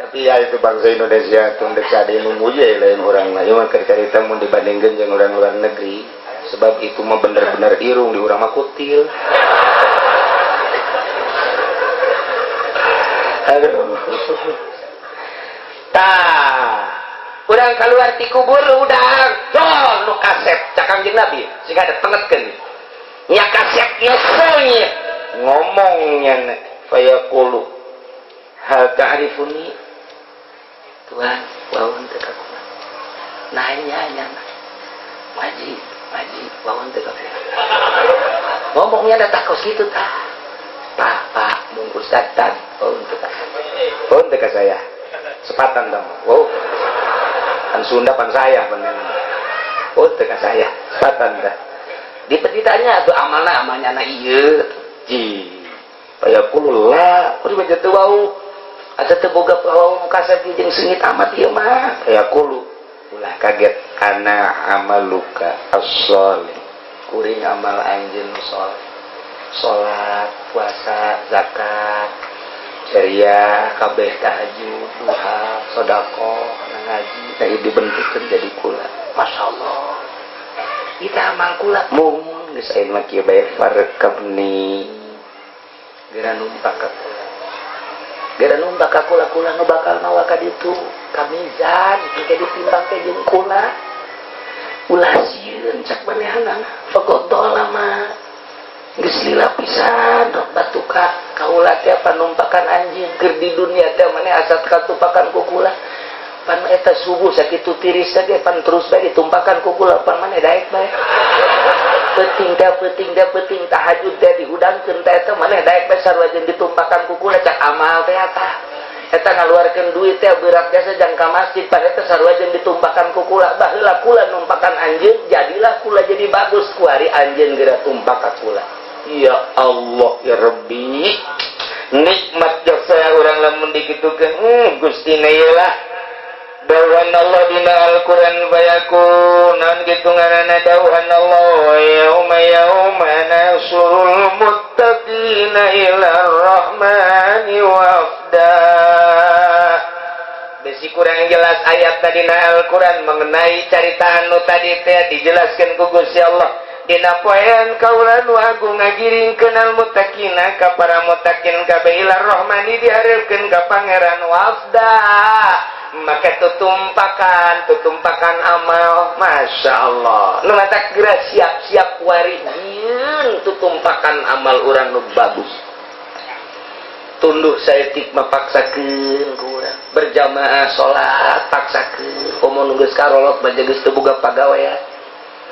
Tapi ya itu bangsa Indonesia tuh dek ade nu muji lain urang mah. Ieu mah keur carita mun dibandingkeun jeung urang luar negeri. Sebab itu mah bener-bener irung di urang mah kutil. Aduh. Tah urang keluar ti kubur udah jol nu kasep cak Kangjeng Nabi sehingga ada tengetkeun nya kasep nyeselnya ngomongnya fayaqulu hal ta'rifuni Tuhan Wawuh teu ka kula. Nanya nya. Ngaji, ngaji, wawuh teu ka kula. Ngomongnya da tak kos kitu tah. Pak, Pak, mung Ustad tan, wawuh teu ka. Wawuh teu ka saya. Sepatan dong. Wow. Kan Sunda pan saya bener. Oh, teu ka saya. Sepatan dah. Dipetitanya atuh amalna amalnya na ieu. Ji. Fayaqulu la, kudu baca teu wau. Asa teu boga wau kasep jeung seungit amat ieu mah. Fayaqulu ulah kaget ana amaluka as-sholih. Kuring amal anjeun soleh. Salat, puasa, zakat, jariah, kabeh tahajud, duha, sedekah, ngaji, nah dibentukkeun jadi kula. Masya Allah. Kita amal kula mung geus ayeuna mah kieu bae farkabni. Geura numpak ka kula. Geura numpak ka kula, kula nu bakal mawa ka ditu ka mizan, engke ditimbang teh jeung kula. Ulah sieun cak manehanana. Faqad lama. Geus lila pisan rok batuka kaula teh panumpakan anjeun keur di dunia teh maneh asa katumpakan ku kula. Pan eta subuh sakitu tiris ge pan terus bae ditumpakan ku kula pan maneh daek bae. Peuting teh peuting teh peuting tahajud teh dihudangkeun teh eta maneh daek bae sarua jeung ditumpakan ku kula cak amal teh eta. Eta ngaluarkeun duit teh berat jasa jang ka masjid pan eta sarua jeung ditumpakan ku kula. Baheula kula numpakan anjeun jadilah kula jadi bagus kuari anjeun geura tumpak ka kula. Ya Allah ya Rabbi, nikmat jasa urang lamun dikitukeun Gusti na ieu lah dawuhan Allah dina Al-Qur'an fayakun naon kitu ngaranna dawuhan Allah yauma yauma nasurul muttaqina ila rahmani wafda. Besi kurang jelas ayat tadi na Al-Qur'an mengenai carita anu tadi teh dijelaskan ku Gusti Allah. Dina poean kaula nu agung ngagiringkeun al muttaqina ka para muttaqin kabeh ila rahmani dihareukeun ka pangeran wafda. Maka tutumpakan tutumpakan amal Masya Allah nu matak geura siap-siap wari jieun tutumpakan amal urang nu bagus. Tunduh saeutik mah paksakeun ku urang berjamaah salat paksakeun komo nu geus karolot baja geus teu boga pagawean.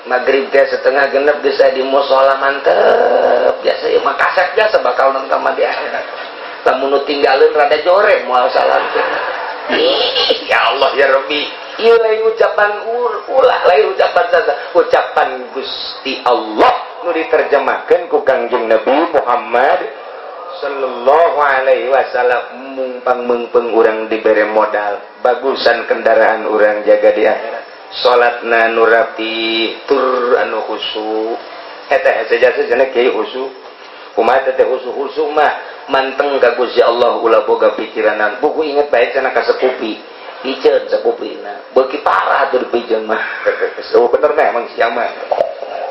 Maghrib teh setengah genep geus di musola mantep biasa ieu mah kasep biasa bakal nonton mah di akhirat. Lamun nu tinggalin rada jore moal salam teh. Ya Allah ya Rabbi, ieu lain ucapan ulah lain ucapan saja, ucapan Gusti Allah nu diterjemahkeun ku Kangjeng Nabi Muhammad sallallahu alaihi wasallam. Mumpang meungpeung urang dibere modal bagusan kendaraan urang jaga di akhirat. Salatna nu rapi tur anu khusyuk eta saja-sajana kiai khusyuk kumaha teh khusyuk khusyuk mah manteng ka Gusti Allah ulah boga pikiranan buku inget bae cenah ka sekupi iceun sekupina beuki parah tuh dipijeun mah. Oh bener mah emang siang mah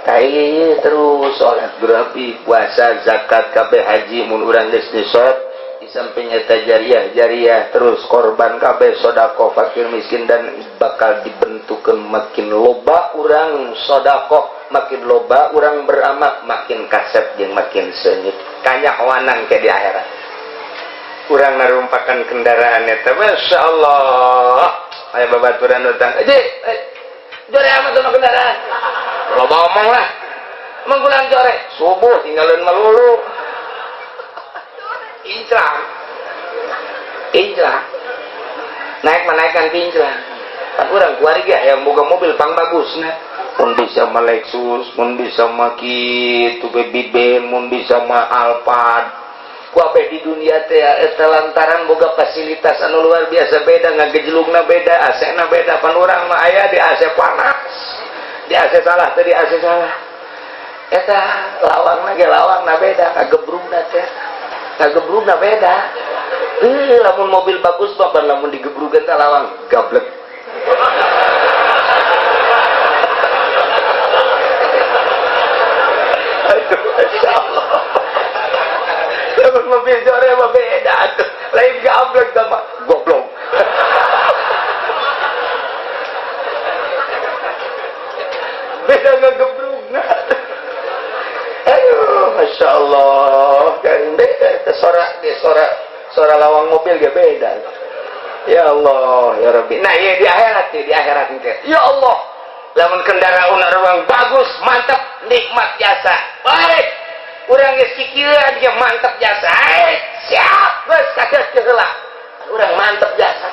kai terus salat rapi puasa zakat kabeh haji mun urang geus nisab di samping eta jariah jariah terus korban kabeh sedekah fakir miskin dan bakal dibentukkan makin loba urang sedekah makin loba urang beramal makin kasep jeung makin seungit kanyahoanang ke di akhirat urang narumpakan kendaraan eta Masya Allah aya babaturan utang aja jore amat sama kendaraan loba omong lah menggulang jore subuh tinggalin melulu kinclang kinclang naik menaikkan kinclang kan urang keluarga yang boga mobil pang bagus nah mun bisa mah Lexus mun bisa mah kitu baby Benz mun bisa mah Alphard ku abe di dunia teh eta lantaran boga fasilitas anu luar biasa beda ngagejlugna beda AC na beda pan urang mah aya di AC panas di AC salah teh di AC salah eta lawangna ge lawangna beda ngagebrugna teh ngagebrugna beda lamun mobil bagus mah pan lamun digebrugan teh lawang gablek. Aduh, Masya Allah. Lamun mobil jore mah beda atuh. Lain gablek sama goblok. Beda ngagebrugna. Aduh, Masya Allah. Kan beda itu sora di sora sora lawang mobil ge beda. Ya Allah ya Rabbi. Nah, iya, di akhirat, di akhirat ya Allah, lamun kendaraan urang bagus, mantap, nikmat jasa, baik urang geus kikieuan dia mantap jasa. Eh, siap geus kaget heula urang mantap jasa.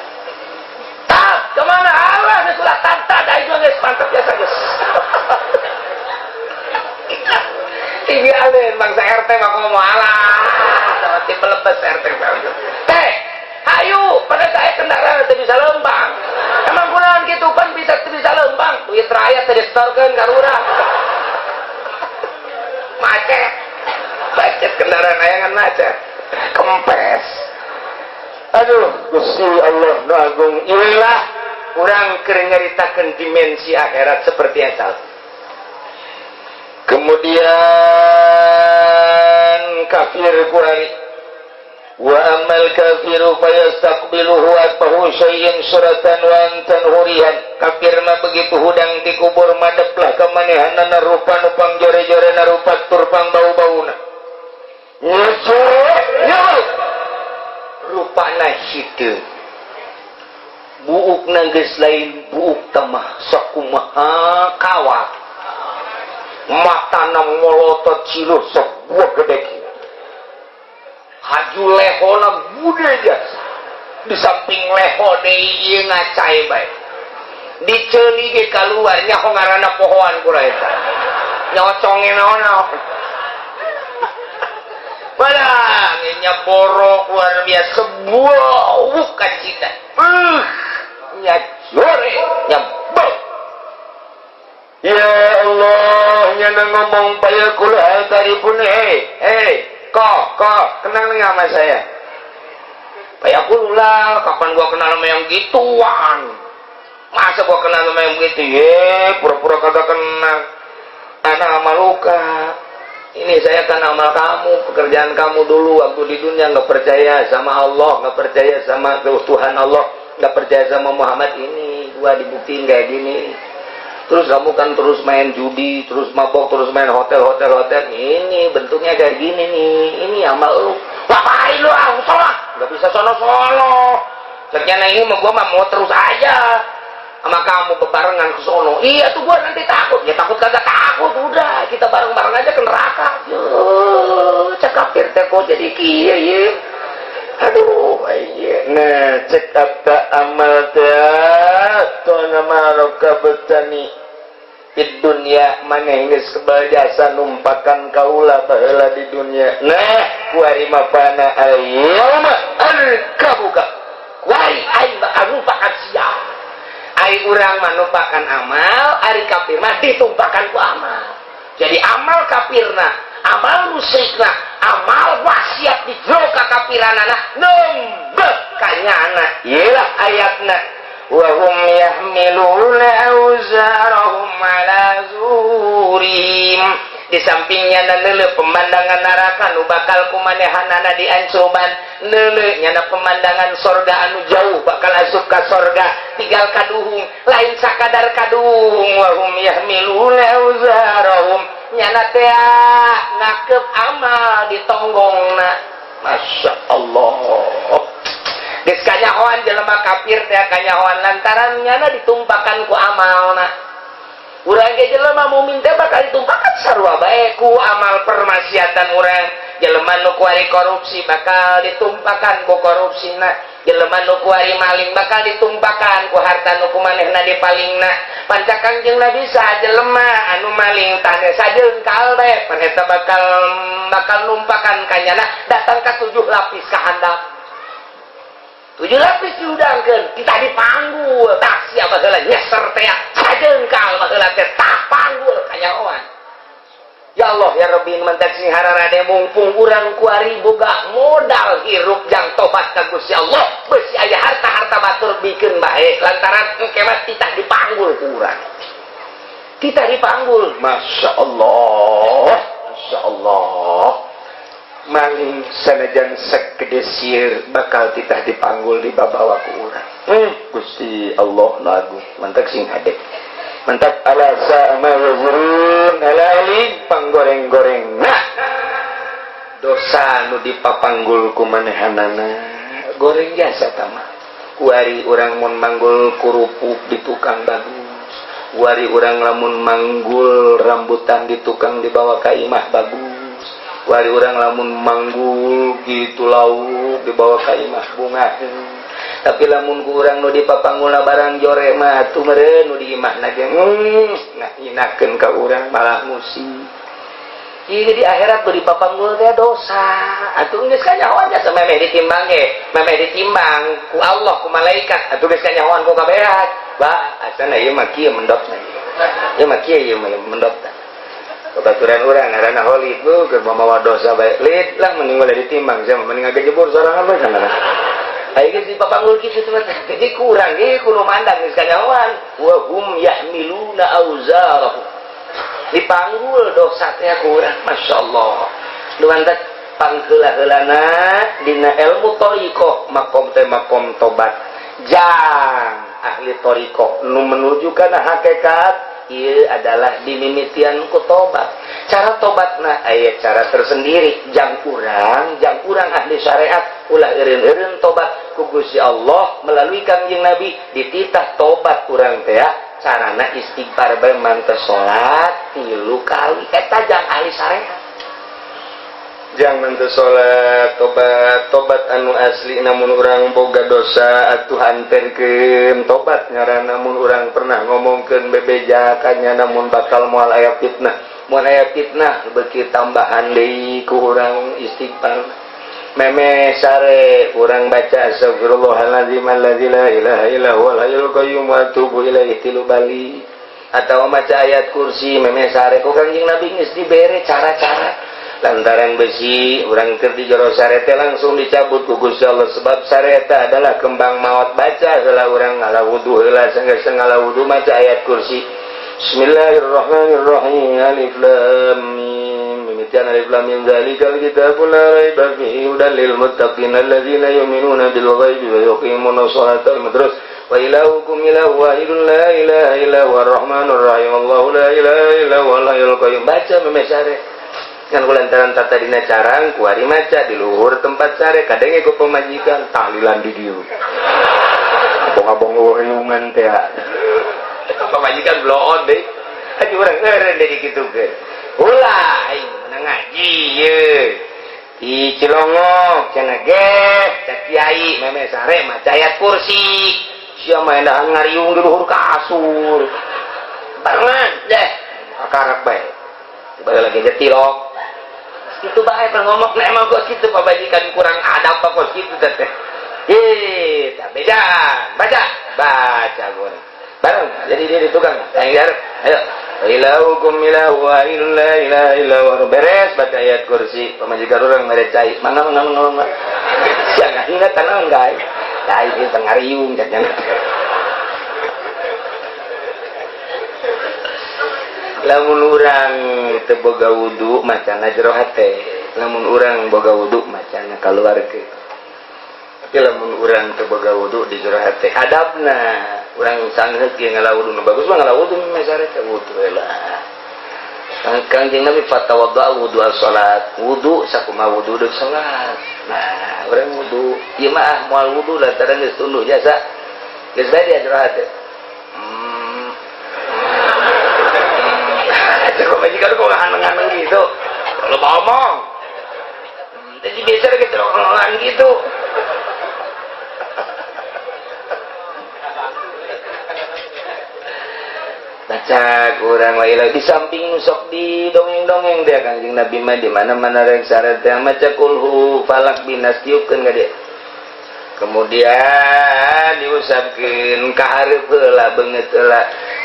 Tap kemana? Allah, geus ulah tanta da geus mantap jasa geus. Tinggalin bangsa RT mah ngomong alah sama tim belebes RT teh. Ayo pada saya kendaraan teu bisa lembang. Emang kunaon kitu pan bisa teu bisa lembang? Duit rakyat teh disetorkeun ka urang. Macet macet kendaraan ayangan macet kempes. Aduh, Gusti Allah nu agung. Inilah urang keur nyaritakeun dimensi akhirat seperti asal. Kemudian kafir kuari. Wa amal kafiru fayastaqbiluhu aqbahu syai'in suratan wa antan hurihan. Kafir mah begitu hudang dikubur, madeplah ka manehanana rupa nu pang jore-jore, rupa tur pang bau-bauna. Rupana hideung, buuk geus lain buuk tamah, sakumaha kawat, matana molotot ciluh sebuah gede, haju lehona bude jasa. Di samping leho deui ieu ngacai bae, diceuli ge kaluar. Nyaho ngaranna pohoan kula eta nyoconge naon-naon. Nya borok luar biasa, sebuah kacita nya jore nya bau. Ya Allah, nya ngomong fayaqulu hal ta'rifun. Hei hei, kok kok kenal nggak sama saya? Fayaqulu lah, kapan gua kenal sama yang gituan? Masa gua kenal sama yang begitu? Ye, pura-pura kagak kenal. Ana amaluka. Ini saya kan amal kamu, pekerjaan kamu dulu waktu di dunia nggak percaya sama Allah, nggak percaya sama Tuhan Allah, nggak percaya sama Muhammad. Ini gua dibuktiin kayak gini. Terus kamu kan terus main judi, terus mabok, terus main hotel, hotel, hotel. Ini bentuknya kayak gini nih. Ini amal lu. Ngapain lu? Ah, salah. Nggak bisa sono-sono. Ternyata ini mah gua mah mau terus aja sama kamu bebarengan ke sono. Iya tuh, gua nanti takut. Ya takut kagak takut, udah kita bareng-bareng aja ke neraka. Yo, cek kafir teh kok jadi kieu ye. Aduh, iya. Nah, cek apa amal teh to nama betani di dunia, maneh geus kebal jasa numpakan kaula baheula di dunia. Nah, kuari mah fana al-yauma arkabuka. Kuari aing bakal numpakan sia. Ari urang mah numpakan amal, ari kafir mah ditumpakan ku amal. Jadi amal kafirna, amal musyrikna, amal wasiat di jero kakafiranana nembe kanyana. Iyalah ayatna wa hum yahmiluna awzarahum ala zuhurihim. Di sampingnya neuleu pemandangan neraka nu bakal kumanehanana diancoban, neuleu nyana pemandangan sorga anu jauh, bakal asup ka sorga, tinggal kaduhung. Lain sakadar kaduhung, wa hum yahmiluna awzarahum, nyana teh ngakep amal di tonggongna. Masya Allah, geus kanyahoan jelema kafir teh kanyahoan lantaran nyana ditumpakan ku amalna. Urang ge jelema mukmin teh bakal ditumpakan sarua bae ku amal permaksiatan urang. Jelema nu kuari korupsi bakal ditumpakan ku korupsina. Jelema nu kuari maling bakal ditumpakan ku harta nu kumanehna dipalingna. Panca Kangjeng Nabi, jelema anu maling tanah sajengkal bae pan eta bakal bakal numpakan kanyana datang ka tujuh lapis ka handap, tujuh lapis diudangkeun. Kita dipanggul tah siapa heula nyeser teh sajengkal baheula teh tah panggul kanyahoan. Ya Allah ya Rabbi, mantak sing hararade mumpung urang kuari boga modal hirup jang tobat ka Gusti Allah, beusi aya harta-harta batur bikeun bae, lantaran engke mah titah dipanggul ku urang, titah dipanggul. Masya Allah, Masya Allah, maling sanajan segede sieur bakal titah dipanggul, dibabawa ku urang. Gusti Allah lagu mantak sing hade mantap. Ala sa'a ma yazirun, ala panggoreng-goreng. Nah, dosa nu dipapanggul ku manehanana goreng jasa tama. Kuari urang mun manggul kerupuk di tukang bagus, kuari urang lamun manggul rambutan di tukang dibawa ka imah bagus, kuari urang lamun manggul gitu lauk dibawa ka imah bunga. Tapi lamun ku urang nu dipapanggulna barang jore mah atuh meureun nu di imahna ge ngahinakeun ka urang, malah musik. Jadi di akhirat tuh dipapanggul teh dosa. Atuh geus kanyahoan jasa memeh ditimbang ge, memeh ditimbang ku Allah, ku malaikat, atuh geus kanyahoan ku kabehan. Bah, asana ieu mah kieu mendotna. Ieu mah kieu, ieu mah mendotna. Babaturan urang ngaranna Holid, bu keur mamawa dosa bae. Lid lah, mending ulah ditimbang sia, mending ngagejebur sorangan bae sana. Ayo geus dipapanggul kitu teh, jadi kurang ge kudu mandang geus kanyahoan. Wa hum yahmiluna auzarahum. Dipanggul dosa teh kurang, masya Allah. Lu mantak pangheula-heulana dina ilmu thoriqoh, makom teh makom tobat jang ahli thoriqoh nu menuju kana hakikat. Ieu adalah dimimitian ku tobat. Cara tobatna aya cara tersendiri jang urang ahli syariat. Ulah eureun-eureun tobat. Ku Gusti Allah melalui Kangjeng Nabi dititah tobat urang teh carana istighfar bae, manteu salat 3 kali. Eta jang ahli syariat, jang manteu salat tobat, tobat anu asli. Namun urang boga dosa atuh hanterkeun tobat ngaranna. Namun urang pernah ngomongkeun bebeja kanya, namun bakal moal aya fitnah, moal aya fitnah, beuki tambahan deui ku urang istighfar. Meme sare urang baca astagfirullahalazim allazi la ilaha illa huwal hayyul qayyum wa atubu ilaihi tilu bali atau maca ayat kursi meme sare. Ku Kangjeng Nabi geus dibere cara-cara, lantaran besi urang keur di jero sare teh langsung dicabut ku Gusti Allah, sebab sare eta adalah kembang maut. Baca heula, urang ngala wudu heula, sanggeus ngala wudu maca ayat kursi. Bismillahirrahmanirrahim. Alif lam mim. Mimitian alif lam mim, dzalikal kitabul la raiba fihi hudan lil muttaqin alladzina yu'minuna bil ghaibi wa yuqimuna sholata. Terus wa ilahukum ilahu wahidun la ilaha illa huwar rahmanur rahim, Allahu la ilaha illa huwal hayyul qayyum. Baca meme sare kan kulantaran tata dina carang kuari maca di luhur tempat sare, kadang ku pemajikan tahlilan di dieu, abong-abong riungan teh, pemajikan bloon deh. Aja urang eureun deui dikitukeun. Ulah aing menang ngaji ye di Cilongok cenah ge cek kiai meme sare maca ayat kursi, sia mah endahan ngariung di luhur kasur barengan deh, akarak bae. Balik lagi aja tilok itu bae pernah ngomong. Nah, emang kok gitu pamajikan kurang adab apa kok gitu teh? Eh, tak beda. Baca baca gue bareng jadi dia di tukang yang garap. Ayo, ilahukum ilahu wahidun la ilaha illa huwa. Beres baca ayat kursi, pamajikan urang mere cai, mangga mangga mangga mangga. Jangan ingat tanah enggak cai itu ngariung jangan. Lamun urang teu boga wudu macana jero hate, lamun urang boga wudu macana kaluarkeun. Tapi lamun urang teu boga wudu di jero hate, adabna urang sangheuk ieu ngala wudu. Nu bagus mah ngala wudu mesare teh, wudu lah. Kangjeng Nabi fatawadda wudu salat, wudu sakumaha wudu deuk salat. Nah, urang wudu ieu mah ah moal wudu lantaran geus tunduh jasa geus bae di jero hate. Cek majikan kok nganeng-nganeng gitu. Kalau ngomong. Jadi biasa gitu ngomongan gitu. Baca kurang wa di samping sok di dongeng-dongeng dia Kangjeng Nabi mah di mana-mana rek syarat yang maca kulhu falak binas tiupkeun ka dia. Kemudian diusapkeun ka hareup heula, beungeut heula.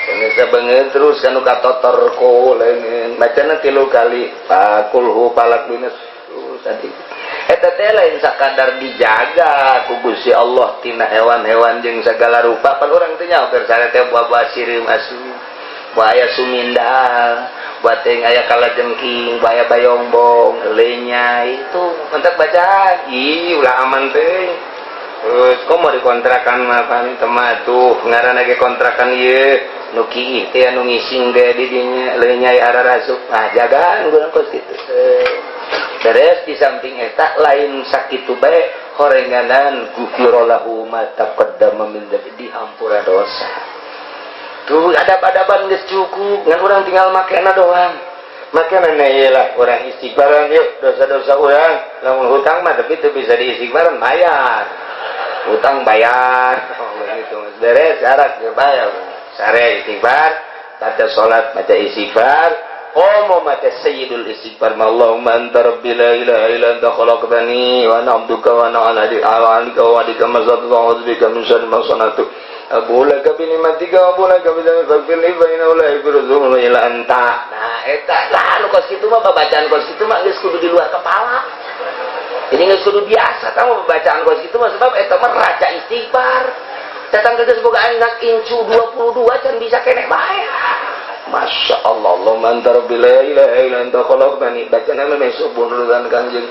Geus beungeut terus kanu katotor ku leungeun. Bacana 3 kali kulhu falak binas tadi. Eta teh lain sakadar dijaga ku Gusti Allah tina hewan-hewan jeung segala rupa. Pan urang teh nyaho keur sare teh buah-buah sireum asup, buah aya sumindal, buah teh aya kalajengking, buah aya bayongbong, lenya itu mantap bacaan. Ih, ulah aman teh. Terus kok mau dikontrakan mah pan temah tuh ngaranna ge kontrakan ieu nu kiih teh anu ngising ge di dinya leunyai ararasup. Nah, jagaan urang kos kitu. Beres di samping eta lain sakitu bae. Horenganan gufira lahu ma taqaddama min dzambi, dihampura dosa. Tuh, adab-adaban geus cukup, ngan urang tinggal makena doang. Makana lah urang istighfaran yuk dosa-dosa urang. Lamun hutang mah, tapi itu bisa diistighfaran, bayar hutang, bayar. Oh, begitu beres syarat ya, bayar sare istighfar, baca salat, baca istighfar. Oh, mau maca sayyidul istighfar, Allahumma anta rabbi la ilaha illa anta khalaqtani wa ana abduka wa ana ala ahdika wa wa'dika mastata'tu, a'udzu bika min syarri ma sana'tu, abu'u laka bi ni'matika wa abu'u laka bi dzambi, faghfir li fa innahu la yaghfiru dzunuba illa anta. Nah, eta lah nu kos kitu mah, babacaan kos kitu mah geus kudu di luar kepala. Jadi geus kudu biasa kamu bacaan kos kitu mah, sebab eta mah raja istighfar. Datang ke geus boga anak incu 22 can bisa keneh bae. Masya Allah, Allahumma anta rabbi la ilaha illa anta khalaqtani. Baca nama subuh nurutan Kanjeng.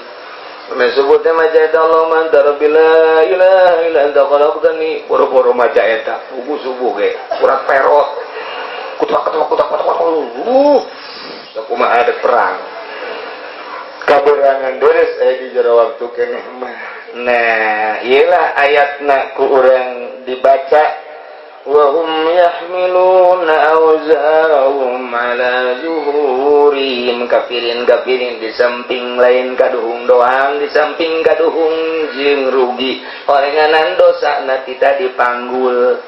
Meh subuh teh maca eta, Allahumma anta rabbi la ilaha illa anta khalaqtani. Boro-boro maca eta, subuh subuh ge kurat perot. Kutak kutak kutak kutak. Sakumaha ada perang. Kaberangan deres aya di jero waktu keneh mah. Nah, iyalah ayatna ku urang dibaca, وهم يحملون أوزارهم على ظهورهم. Kafirin kafirin di samping lain kaduhung doang, di samping kaduhung jeung rugi orenganan dosa na kita dipanggul.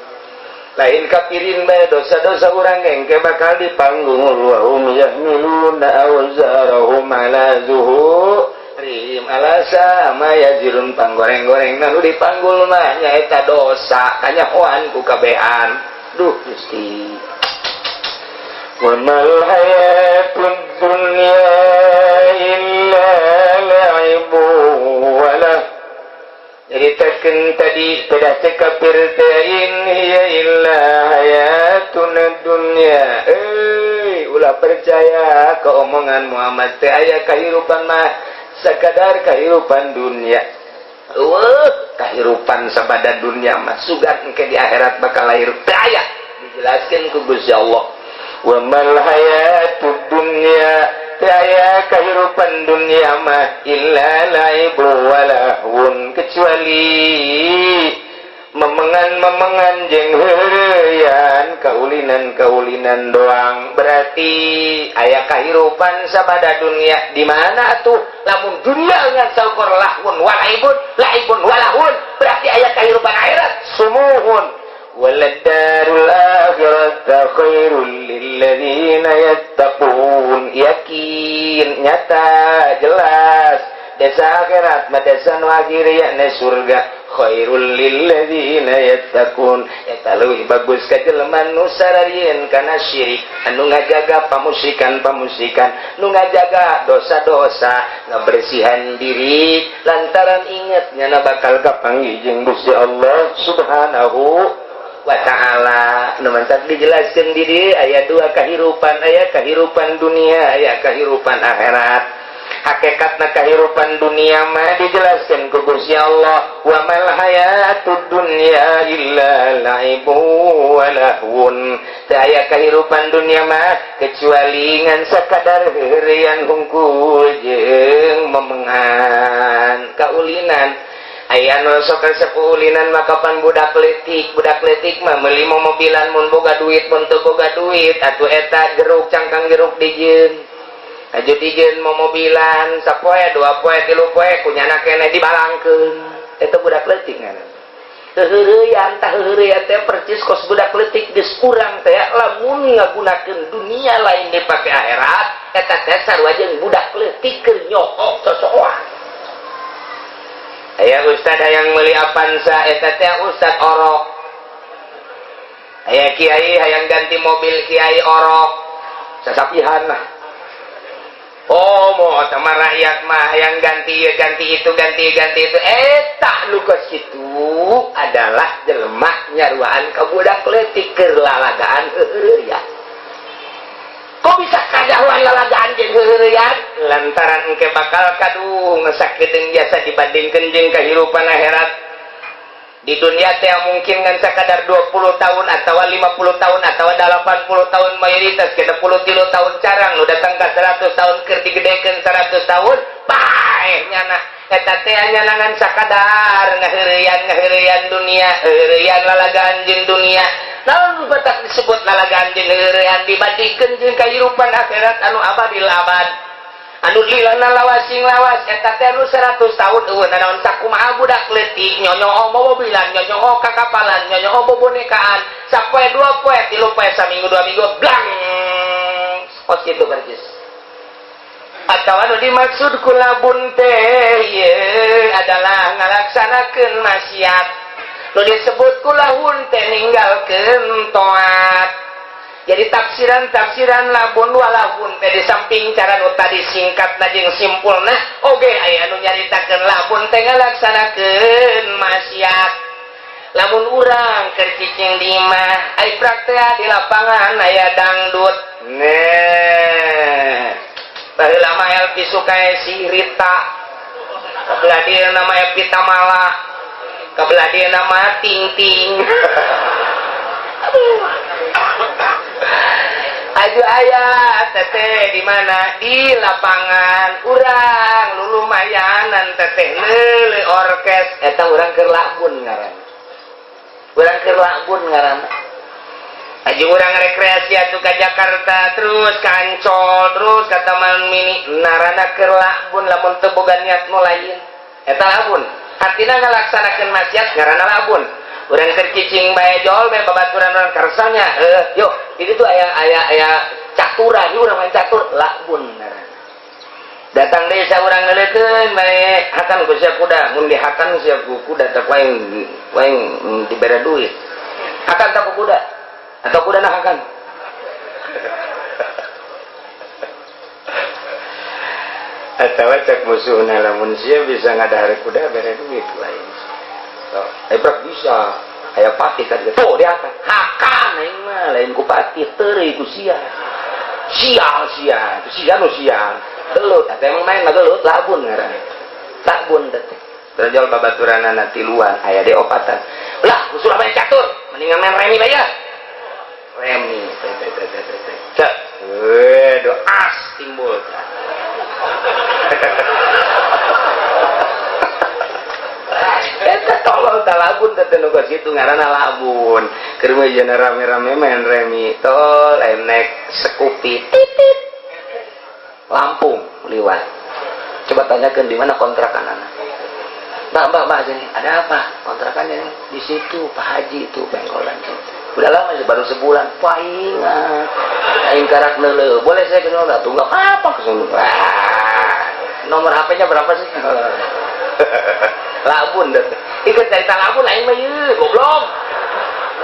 Lain kafirin bae, dosa-dosa urang engke bakal dipanggul. وهم يحملون أوزارهم على ظهورهم ألا ساء ما يزرون. Panggoreng-goreng nu dipanggul mah nyaeta dosa, kanyahoan ku kabehan. Duh Gusti, وما الحياة الدنيا إلا لعب ولهو. Jadi taken tadi pada kafir teh إن هي إلا حياتنا الدنيا. Eh, ulah percaya ke omongan Muhammad teh, aya kehidupan mah sekadar kehidupan dunia. Wah, kehidupan sabada dunia mah, sugan ke di akhirat bakal lahir teu aya. Dijelaskan ku Gusti Allah, وما الحياة الدنيا, teu aya kehidupan dunia mah, إلا لعب ولهو, kecuali memengan-memengan jeung heureuyan, kaulinan-kaulinan doang. Berarti aya kehidupan sabada dunia di mana tuh? Lamun dunia ngan saukur لهو ولعب, لعب ولهو, berarti aya kehidupan akhirat sumuhun. وللدار الآخرة خير للذين يتقون. Yakin, nyata, jelas desa akhirat mah, desa nu akhir, yakni surga, خير للذين يتقون, eta leuwih bagus ka jelema nu sararieun kana syirik, anu ngajaga pamusikan-pamusikan, nu ngajaga dosa-dosa, ngabersihan diri lantaran inget nyana bakal kapanggih jeung Gusti Allah Subhanahu wa Ta'ala. Nu mantak dijelaskeun di dieu aya dua kahirupan, aya kahirupan dunia, aya kahirupan akhirat. Hakikatna kehidupan dunia mah dijelaskan ku Gusti Allah, وما الحياة الدنيا إلا لعب ولهو. Teu aya kehidupan dunia mah kecuali ngan sakadar heureuyan hungkul jeung memengan, kaulinan. Aya nu sok resep ulinan mah kapan budak leutik. Budak leutik mah meuli mobilan mun boga duit, mun teu boga duit atuh eta jeruk, cangkang jeruk dijieun. Aju dijieun mobilan sapoe, 2 poe, 3 poe, kunyana keneh dibalangkeun. Eta budak leutik ngaran heureuyeuan. Tah, heureuyeuan teh percis kos budak leutik. Geus kurang teh lamun ngagunakeun dunia lain dipake akhirat, eta teh sarua jeung budak leutik keur nyokok cocokan. Aya ustad hayang meuli Avanza, eta teh ustad orok. Aya kiai hayang ganti mobil, kiai orok sasapihan lah. Oh, mau sama rakyat mah yang ganti ya ganti itu, ganti ganti itu. Eta nu kos kitu adalah jelema nyaruaan ka budak leutik keur lalagaan heureuyan. Kok bisa kajauhan lalagaan jeung heureuyan? Lantaran engke bakal kaduh ngesakitin jasa dibandingkeun jeung kehidupan akhirat. Di dunia teh mungkin ngan sakadar 20 tahun atau 50 tahun atau 80 tahun, mayoritas ke 63 tahun, carang nu datang ke 100 tahun. Keur digedekeun 100 tahun paeh nyana. Eta teh ngan sakadar ngaheureyan ngaheureyan dunia, heureyan lalagaan jeung dunia. Naon batak disebut lalagaan jeung heureyan dibandingkeun jeung kahirupan akhirat anu abadil abad, anu lilana lawasing lawas? Eta teh anu 100 tahun euweuh nanaon. Sakumaha budak leutik nyonyoo mobilan, nyonyoo kakapalan, nyonyoo bobonekaan, sapoe, 2 poe, 3 poe, saminggu, 2 minggu, blang, kos kitu persis. Atau anu dimaksud ku labun teh ieu adalah ngalaksanakeun maksiat. Nu disebut ku lahun teh ninggalkeun toat. Jadi tafsiran-tafsiran labun walahun teh di samping cara nu tadi singkat jeung simpulna, oge aya nu nyaritakeun labun teh ngalaksanakeun maksiat. Lamun urang keur cicing di imah, ai praktek di lapangan aya dangdut. Nah, baheula mah Elvi Sukaesih, Rita, kabelah dieu nama Evie Tamala, kabelah dieu nama Ting Ting. Aduh. Aju aya teteh di mana? Di lapangan. Urang lulumayanan teteh leule orkes. Eta urang keur labun ngaran, urang keur labun ngaran. Aju urang rekreasi atuh ka Jakarta, terus ka Ancol, terus ka Taman Mini, narana keur labun. Lamun teu boga niat nu lain, eta labun. Artina ngalaksanakeun maksiat ngaranna labun. Urang keur cicing bae, jol bae babaturan urang karsanya, eh yuk, itu tuh aya aya aya caturan, urang main catur, labun ngaranna. Datang desa, urang ngeleukeun bae, hakan ku sia kuda. Mun dihakan sia ku kuda teh aing aing dibere duit. Hakan tak ku kuda atau kuda nah hakan? Atau cek musuhna, lamun sia bisa ngadahar kuda, bere duit lain. So, ebrak bisa aya patih kan tuh dia hakan hakan aing mah lain ku patih, teureuy ku sia. Sial sia, sia nu sial gelut. Atau emang main mah gelut, labun ngaranna, labun teh. Terjol babaturanana tiluan, aya de opatan lah, usul main catur, mendingan main remi bae. Remi teh teh teh teh teh cek we do as timbul. Eta tolol ta labun teh. Nu kos kitu ngaranna labun. Keur mah rame-rame main remi, tol aya naik Scoopy titit Lampung liwat. Coba tanyakan di mana kontrakan anak. Mbak, mbak, mbak, sini ada apa? Kontrakannya di situ, Pak Haji itu bengkolan situ. Udah lama sih, baru sebulan. Paing, aing karak neuleuh. Boleh saya kenal nggak? Tuh nggak apa-apa kesana. Nomor HP-nya berapa sih? Labun deh. Ikut cerita labun aing mah ieu, goblok.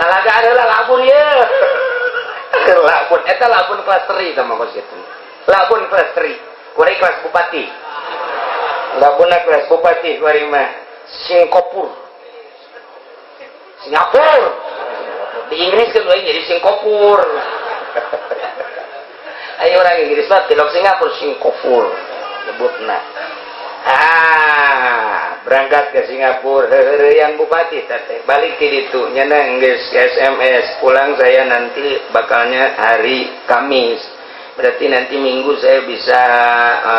Lalagaan heula labun ieu. Labun eta labun kelas teri sama kos kitu. Labun kelas teri. Kuari kelas bupati. Labunna kelas bupati kuari mah. Singapura. Singapura. Di Inggris kan jadi Singapura. Ayo orang Inggris mah tilok Singapura, Singapura sebutna. Ah, berangkat ke Singapura, yang bupati tete balik ke ditu nyana geus SMS, pulang saya nanti bakalnya hari Kamis, berarti nanti Minggu saya bisa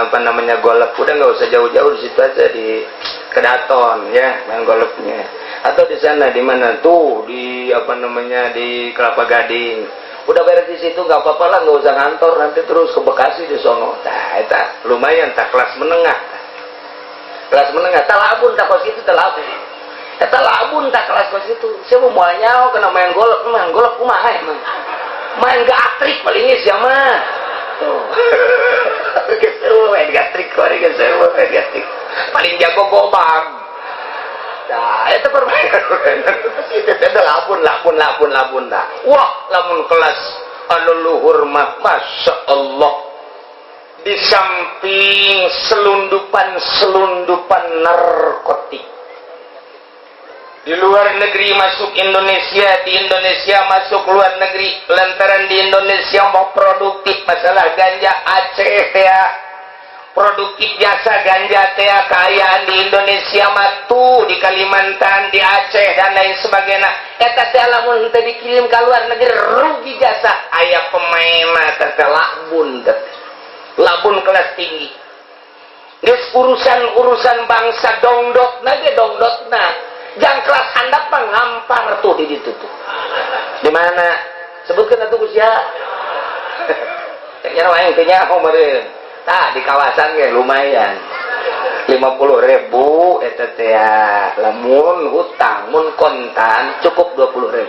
apa namanya, golf. Udah nggak usah jauh-jauh, di situ aja, di Kedaton ya main golfnya, atau di sana, di mana tuh, di apa namanya, di Kelapa Gading. Udah beres di situ nggak apa-apa lah, nggak usah ngantor nanti terus ke Bekasi di sono. Nah, eta lumayan tak kelas menengah, kelas menengah. Tak labun tak kos itu, tak labun eta, labun tak kelas kos itu. Saya mau mulanya kena main golf, main golf kumaha emang? Main gatrik paling sih mah tuh. Gitu main gatrik, paling main gatrik paling jago gobang. Nah, itu permainan itu itu labun labun labun labun dah. Wah, lamun kelas anu luhur mah, masya Allah, di samping selundupan-selundupan narkotik di luar negeri masuk Indonesia, di Indonesia masuk luar negeri, lantaran di Indonesia mau produktif masalah ganja. Aceh ya produktif jasa ganja teh, kaayaan di Indonesia matu di Kalimantan, di Aceh, dan lain sebagainya. Eta teh lamun teh dikirim ke luar negeri rugi jasa. Aya pemain teh labun teh, labun kelas tinggi. Geus urusan-urusan bangsa dongdot na ge dongdotna. Jang kelas handap mah ngampar tuh di ditu tuh. Di mana? Sebutkeun atuh ku sia. Cek nya aing teu nyaho meureun. Tah di kawasan ge lumayan. 50.000 eta teh, lamun hutang, mun kontan cukup 20.000.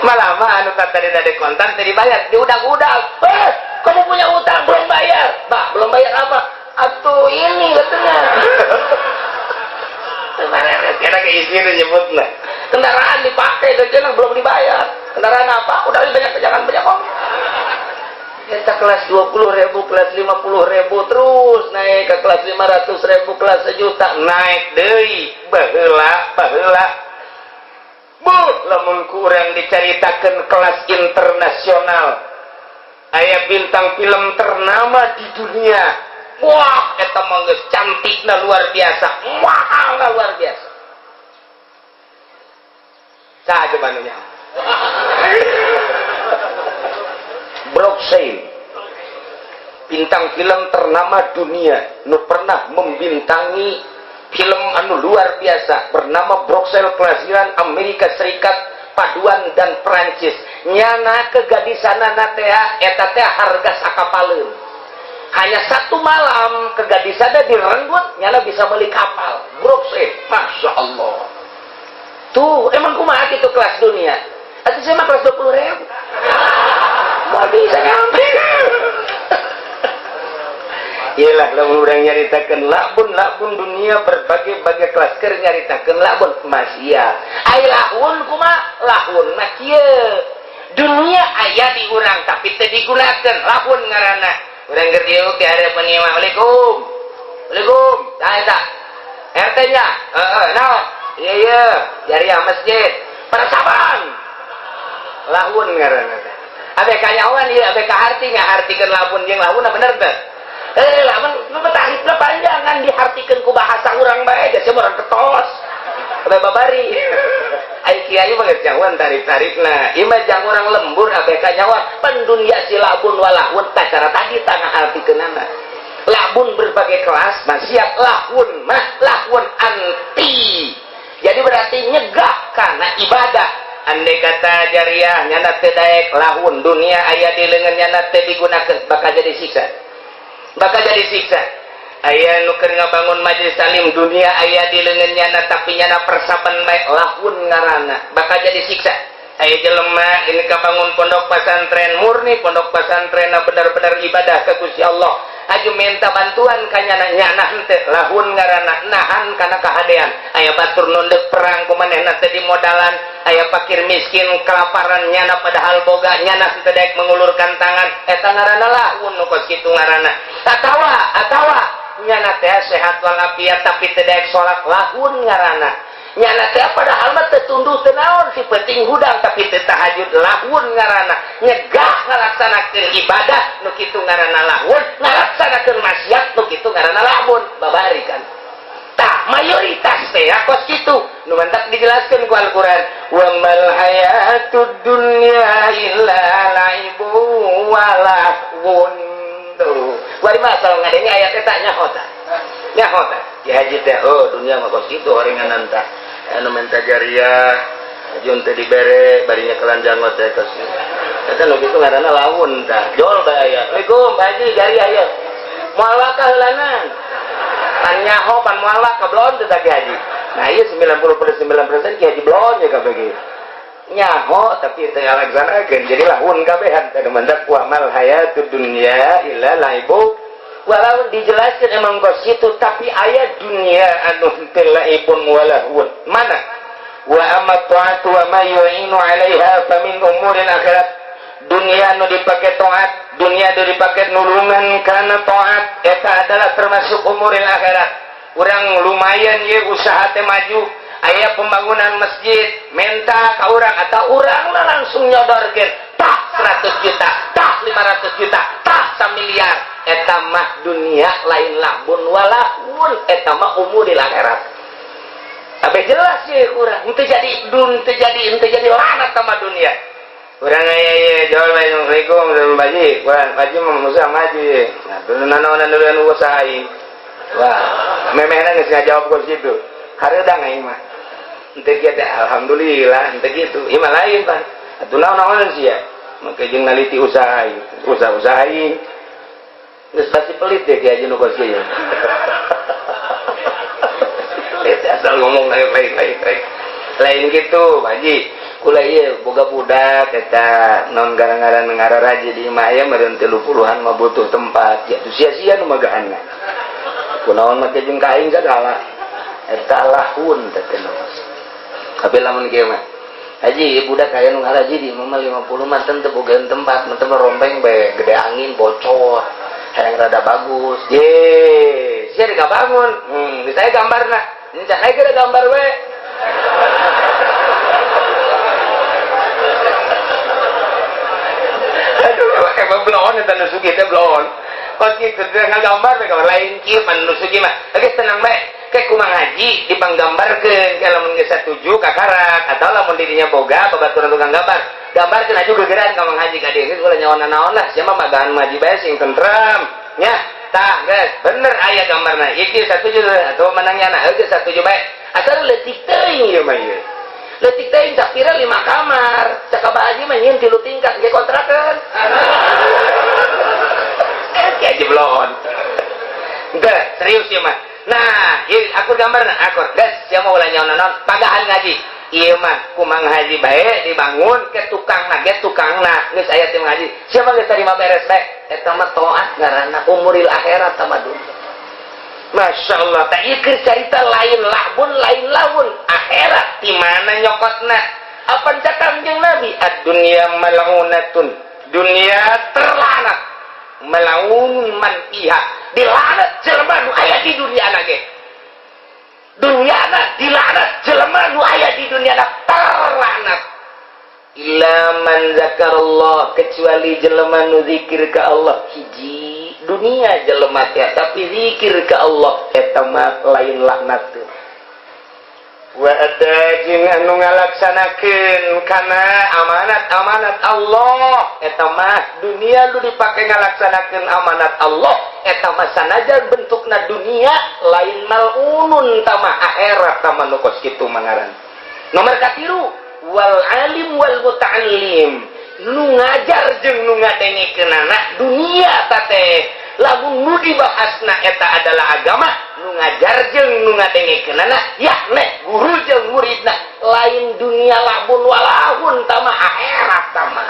Malah mah anu tadi dari kontan tadi dibayar, diudag-udag. Eh, kamu punya utang belum bayar. Bah, belum bayar apa? Atuh ini katanya. Kira ke istri nyebutna. Kendaraan dipakai dan belum dibayar. Kendaraan apa? Udah banyak, jangan banyak ngomong. Kita kelas 20.000, kelas 50.000, terus naik ke kelas 500.000, kelas sejuta, naik deui. Baheula, baheula. Bu, lamun kurang diceritakan kelas internasional. Aya bintang film ternama di dunia. Wah, eta mah geus cantikna luar biasa, mahalna luar biasa. Saha coba nu nyaho? Brookside, bintang film ternama dunia nu pernah membintangi film anu luar biasa bernama Brookside kelahiran Amerika Serikat paduan dan Perancis. Nyana kegadisanana teh eta teh harga sakapaleun. Hanya satu malam kegadisanna direnggut, nyana bisa beli kapal. Brookside, Masya Allah. Tuh, emang kumaha gitu kelas dunia? Atuh saya mah kelas 20.000. Mau bisa nyampe. Iyalah, lamun urang nyaritakeun labun labun dunia berbagai-bagai kelas, keur nyaritakeun labun masia. Ai lahun kumaha? Lahun mah kieu. Dunia aya di urang tapi teu digunakeun, lahun ngaranna. Urang keur dieu di harapan ieu mah, Assalamualaikum. Assalamualaikum. Tah eta. RT nya. Heeh, naon? Iya iya, jariah masjid. Parasaban. Lahun ngaranna teh. Abe kanyawan ieu, abe kaharti ngahartikeun labun jeung lahun bener teh. Lamun nu tarifna panjangan dihartikeun ku bahasa urang bae geus urang ketos. Abe babari. Ai kiai mah geus nyawan tarif-tarifna. Ieu mah jang urang lembur abe kanyawan pan dunya si labun walahun tah cara tadi tah ngahartikeunana. Labun berbagai kelas, mah siap lahun mah lahun anti. Jadi berarti nyegah karena ibadah. Andai kata jariah nyana teu daek lahun dunia aya di leungeun nyana teu digunakeun bakal jadi siksa. Bakal jadi siksa. Aya nu keur ngabangun majelis taklim dunia aya di leungeun nyana tapi nyana persaban bae lahun ngaranna bakal jadi siksa. Aya jelema ini kabangun pondok pesantren murni pondok pesantren benar-benar ibadah ka Gusti Allah. Aju minta bantuan ka nyana nyana henteu lahun ngaranna nahan kana kahadean. Aya batur nu deuk perang ku manehna teu dimodalan, aya fakir miskin kelaparan nyana padahal boga nyana henteu daek mengulurkan tangan, eta ngaranna lahun nu kos kitu ngaranna. Atawa atawa nyana teh sehat walafiat tapi teu daek salat lahun ngaranna. Nyana teh padahal mah teu tunduh teu naon si penting hudang tapi teu tahajud lahun ngaranna. Nyegah ngalaksanakeun ibadah nu kitu ngaranna lahun, ngalaksanakeun maksiat nu kitu ngaranna lahun. Babari kan. Tah mayoritas teh kos kitu. Nu mantak dijelaskeun ku Al-Qur'an, wa mal hayatud dunya illa laibu wa lahwun. Tuh. Wari mah kalau ngadenge ayat eta nyaho tah. Nyaho tah. Ki haji teh oh dunia mah kos kitu horenganan tah. Anu minta jariah jun teh dibere barinya kelanjang teh kos. Eta nu kitu ngaranna laun tah. Jol bae aya. Assalamualaikum Pak Haji jariah ye. Moal wakah heulanan. Pan nyaho pan moal wakah belon teh tah Ki Haji. Nah ieu 99% Ki Haji belon ya kabeh ge. Nyaho tapi teu ngalaksanakeun jadi lahun kabehan teh mandak wa mal hayatud dunya illa laibu. Walau dijelaskan emang kos itu tapi ayat dunia anu henteu laibun walahun. Mana? Wa amma ta'atu wa ma yu'inu 'alaiha fa min umuril akhirat. Dunia nu dipake taat, dunia nu dipake nulungan kana taat eta adalah termasuk umuril akhirat. Urang lumayan ye usaha teh maju, aya pembangunan masjid, minta ka urang atau urang lah langsung nyodorkeun tah 100 juta, tah 500 juta, tah 1 miliar. Eta mah dunia lain labun walahun, eta mah umuril akhirat. Tapi jelas ya kurang, henteu jadi dun, henteu jadi laknat sama dunia. Urang aya ieu jual bae. Assalamualaikum, Pak Haji. Wah, Pak Haji mah usaha maju ye. Nah, nanaonan duluan usaha aing. Wah, memehna geus ngajawab kos kitu. Hareudang aing mah. Henteu kieu teh alhamdulillah, henteu kitu. Ieu mah lain, Pak. Atuh naon-naonan sia. Make jeung naliti usaha aing. Usaha-usaha aing. Geus pasti pelit deh kieu nu kos kieu. Pelit asal ngomong lain lain lain lain. Lain gitu, Pak Haji. Kula ieu boga budak eta non gara-gara ngararaji di imah aya meureun 30-an mah butuh tempat. Ya sia-sia nu magahanna. Kunaon make jeung ka aing sagala. Eta lahun teh teh. Tapi lamun kieu mah Haji, budak aya nu ngaraji di imah 50 mah teu bogaan tempat, mah teu rompeng bae, gede angin bocor. Hayang rada bagus. Ye, sia bangun. Saya gambarna. Encan aya gambar we. Aduh, emang bloon eta nu sugih teh bloon. Kos kitu teh ngagambar we gambar lain kieu pan nu sugih mah. Geus tenang bae. Ke kumang haji dipanggambarkeun ke lamun geus satuju kakarak atau lamun dirinya boga babaturan tukang gambar. Gambarkeun aju gegeran ka Mang Haji ka dieu geus ulah nyawa naon lah sia mah magahan haji bae sing tentrem. Nya, tah geus bener aya gambarna. Ieu satuju atau menangnya na geus satuju bae. Asal leutik teuing ieu mah ieu. Leutik teuing sapira 5 kamar. Cak Abah Haji mah nyieun 3 tingkat ge kontrakeun. Kieu aja bloon. Enggak, serius ieu mah. Nah, ieu akur gambarna, akur. Geus, sia mah ulah nyawa naon, pagahan ngaji. Ieu mah kumang haji bae dibangun ke tukangna, ge tukangna geus aya teh ngaji. Sia mah geus tarima beres bae. Eta mah taat ngaranna umuril akhirat tamadun. Masya Allah, tak ieu keur carita lain lahbun lain lahun akhirat di mana nyokotna? Apa cak Kanjeng Nabi? Ad-dunya mal'unatun. Dunia terlanat. Malaun man fiha. Dilaknat jelema nu aya di dunia na ge. Dunia na dilaknat jelema nu aya di dunia na terlaknat. Illa man zakarallah, kecuali jelema nu zikir ka Allah. Hiji dunia jelema teh tapi zikir ka Allah eta mah lain laknat teh. Wa ada jeung anu ngalaksanakeun kana amanat-amanat Allah eta mah dunia lu dipake ngalaksanakeun amanat Allah eta mah sanajan bentukna dunia lain malunun tama akhirat tama nu kos kitu mangaran. Nomor katilu wal alim wal muta'allim, nu ngajar jeung nu ngadengekeunana dunia teh lamun nu dibahasna eta adalah agama nu ngajar jeung nu ngadengekeunana yakne guru jeung muridna lain dunia labun walahun tama akhirat tama.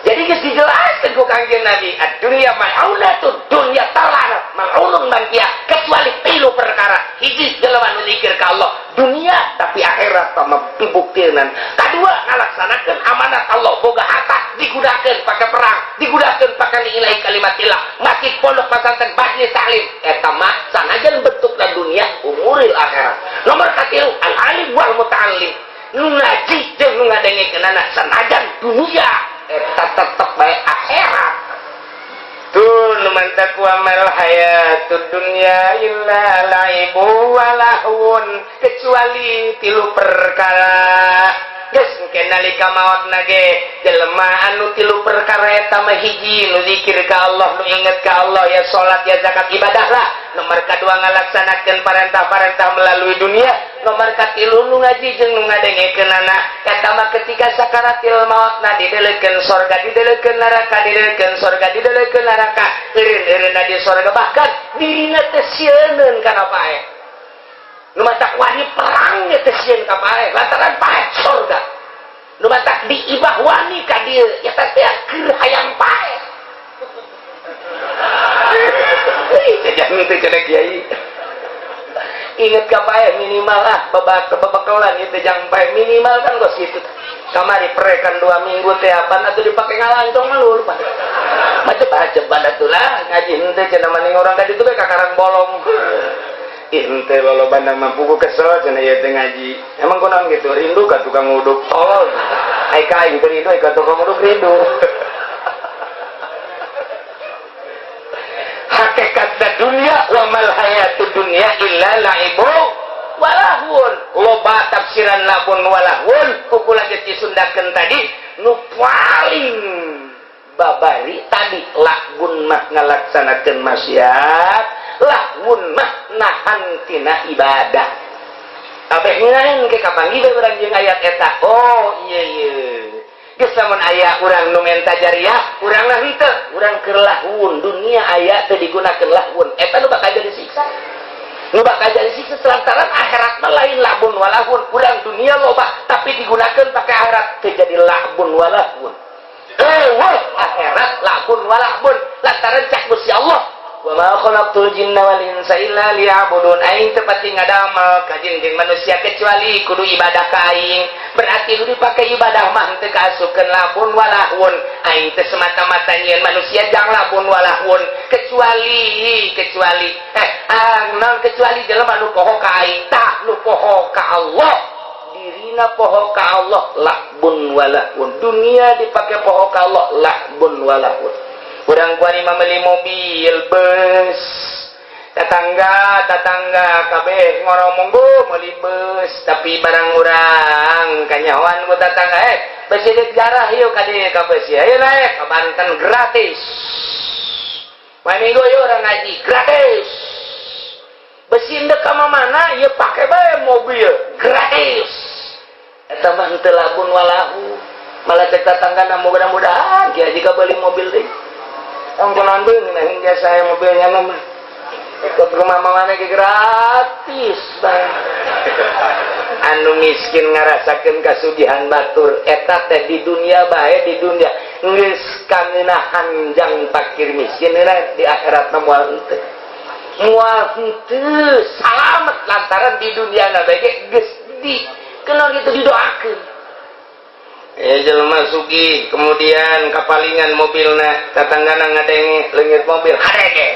Jadi geus dijelaskeun ku Kangjeng Nabi, ad-dunya mal'unatun, dunya terlanat, mal'unun man fiha, kecuali tilu perkara. Hiji jelema nu zikir ka Allah, dunia tapi akhirat tama pibukteunan. Kadua ngalaksanakeun amanat Allah, boga harta digunakeun pake perang, digunakeun pake lillahi kalimatillah, masjid pondok pesantren majelis taklim eta mah sanajan bentukna dunia umuril akhirat. Nomor katilu al-alim wal muta'allim, nu ngaji jeung nu ngadengekeunana sanajan dunia eta tetep bae akhirat. Tuh nu mantak wa mal hayatud dunya illa laibu wa lahun, kecuali tilu perkara. Geus engke nalika maotna ge jelema anu tilu perkara eta mah hiji nu zikir ka Allah, nu inget ka Allah, ya salat ya zakat ibadah lah. Nomor kadua ngalaksanakeun parentah-parentah melalui dunia. Nomor katilu nu ngaji jeung nu ngadengekeunana eta mah ketika sakaratil maotna didelekeun sorga didelekeun neraka didelekeun sorga didelekeun neraka eureun-eureunna di sorga bahkan dirina teh sieuneun kana paeh. Nu matak wani perang teh sieun ka paeh lantaran paeh sorga. Nu matak diibah wani ka dieu eta teh keur hayang paeh. Jangan teh cenah kiai. Ingat ka paeh minimal ah babak kebabakalan ieu teh jang paeh minimal kan kos kitu. Kamari prekan 2 minggu teh apaan atuh dipake ngalancong mah lupa. Macem-macem atuh lah ngaji henteu cenah maning urang ka ditu bae ka karang bolong. Ente loloba nama pugu kesel cenah ieu teh ngaji. Emang kunaon gitu rindu ka tukang uduk tolol. Ai ka aing teu rindu ka tukang uduk rindu. Hakikat dunia wa mal hayatud dunya illa laibu walahun. Loba tafsiran labun walahun kukula geus disundakeun tadi. Nu paling babari tadi lahwun mah ngalaksanakeun maksiat, lahwun mah nahan tina ibadah. Kabeh ngeunaheun ke kapanggih bae urang jeung ayat eta. Oh iya iya. Geus, lamun aya urang nu menta jariah, urang lah henteu, urang keur lahwun. Dunia aya teu digunakeun lahwun. Eta nu bakal jadi siksa. Nu bakal jadi siksa lantaran akhirat mah lain la'bun walahwun. Urang dunia loba tapi digunakeun pakai akhirat teu jadi la'bun walahwun. Wah, akhirat la'bun walahwun lantaran cak Gusti Allah, wa ma khalaqtul jinna wal insa illa liya'budun, aing teu pati ngadamel ka jin jeung manusia kecuali kudu ibadah ka aing. Berarti kudu dipake ibadah mah teu kaasupkeun la'bun walahwun. Aing teu semata-mata nyieun manusia jang la'bun walahwun, kecuali kecuali eh ah, naon, kecuali jelema nu poho ka aing. Tah, nu poho ka Allah, dirina poho ka Allah, la'bun walahwun. Dunia dipake poho ka Allah, la'bun walahwun. Urang kuari mah meuli mobil, bus, tetangga tetangga kabeh ngoromong, "Bu, meuli bus." Tapi barang urang kanyahoan ku tetangga, "Eh, besi deuk jarah yuk ka dieu ka besi, ayo naik ka Banten gratis. Poe Minggu yuk urang ngaji gratis." Besi ndek ka mana ieu pake bae mobil gratis. Eta mah henteu la'bun walahwun. Malah cek tetangga, "Mudah-mudahan kieu jika beli mobil deui." Tong kunaon beung hingga saya mobilnya mah ke rumah mana ke gratis bang. Anu miskin ngarasakeun kasugihan batur eta teh di dunia bae. Di dunia geus kangenahan jang fakir miskin, di akhirat mah moal henteu, moal henteu salamet, lantaran di dunia na bae geus di kena gitu didoakeun. Jelema sugih kemudian kapalingan mobilna, tatanggana ngadenge leungit mobil, hadege.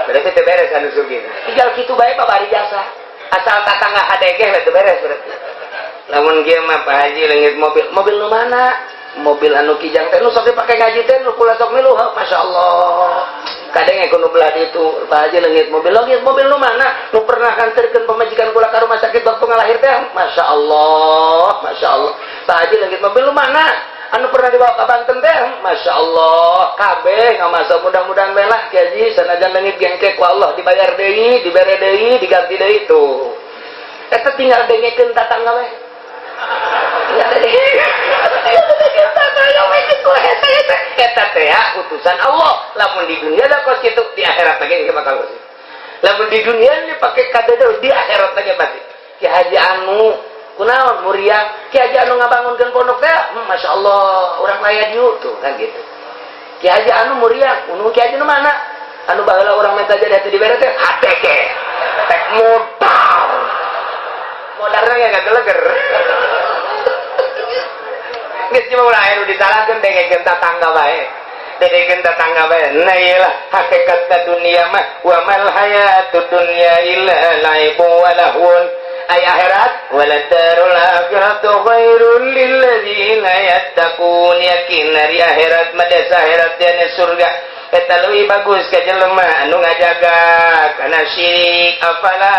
Berarti teu beres anu sugih. Tinggal kitu bae babari jasa, asal tatangga hadege we teu beres. Berarti lamun kieu mah, "Pak Haji, leungit mobil." "Mobil nu mana?" "Mobil anu Kijang teh, nu sok dipake ngaji teh, nu kula sok milu." "Masya Allah." Kadang ku nu belah ditu, "Pak Haji, leungit mobil." "Leungit mobil nu mana?" "Nu pernah kanterkeun pamajikan kula ka rumah sakit waktu ngalahir teh." "Masya Allah, Masya Allah." "Pak Haji, leungit mobil nu mana?" "Anu pernah dibawa ke Banten teh." "Masya Allah." Kabeh ngamasa, "Mudah-mudahan bae lah, Ki Haji, sanajan leungit gengke ku Allah dibayar deui, dibere deui, diganti deui." Tuh, eta tinggal dengekeun tatangga we. Tinggal dengekeun tatangga we kitu hese eta. Eta teh utusan Allah. Lamun di dunia da kos kitu, di akhirat lagi bakal kos. Lamun di dunia ini pakai kadeudeung, di akhirat lagi pasti. Ki Haji anu kunaon muriang, Ki Haji anu ngabangunkeun pondok teh, Masya Allah, urang laya dieu tuh kan gitu. Ki Haji anu muriang, anu Ki Haji nu mana? Anu baheula urang minta jadi hati dibere teh, HTG. Tek modal. Modalna ya gak geleger. Geus cuma ulah aya nu disalahkeun, dengekeun tatangga bae. Dengekeun tetangga bae. Nah, iyalah hakikat dunia mah, wa mal hayatud dunya illa la'ibun wa lahwun. Ay akhirat, waladarul akhiratu khairul lil ladzina yattaqun. Yakin ari akhirat mah, desa akhirat dina surga eta leuwih bagus ka jelema anu ngajaga kana syirik. Afala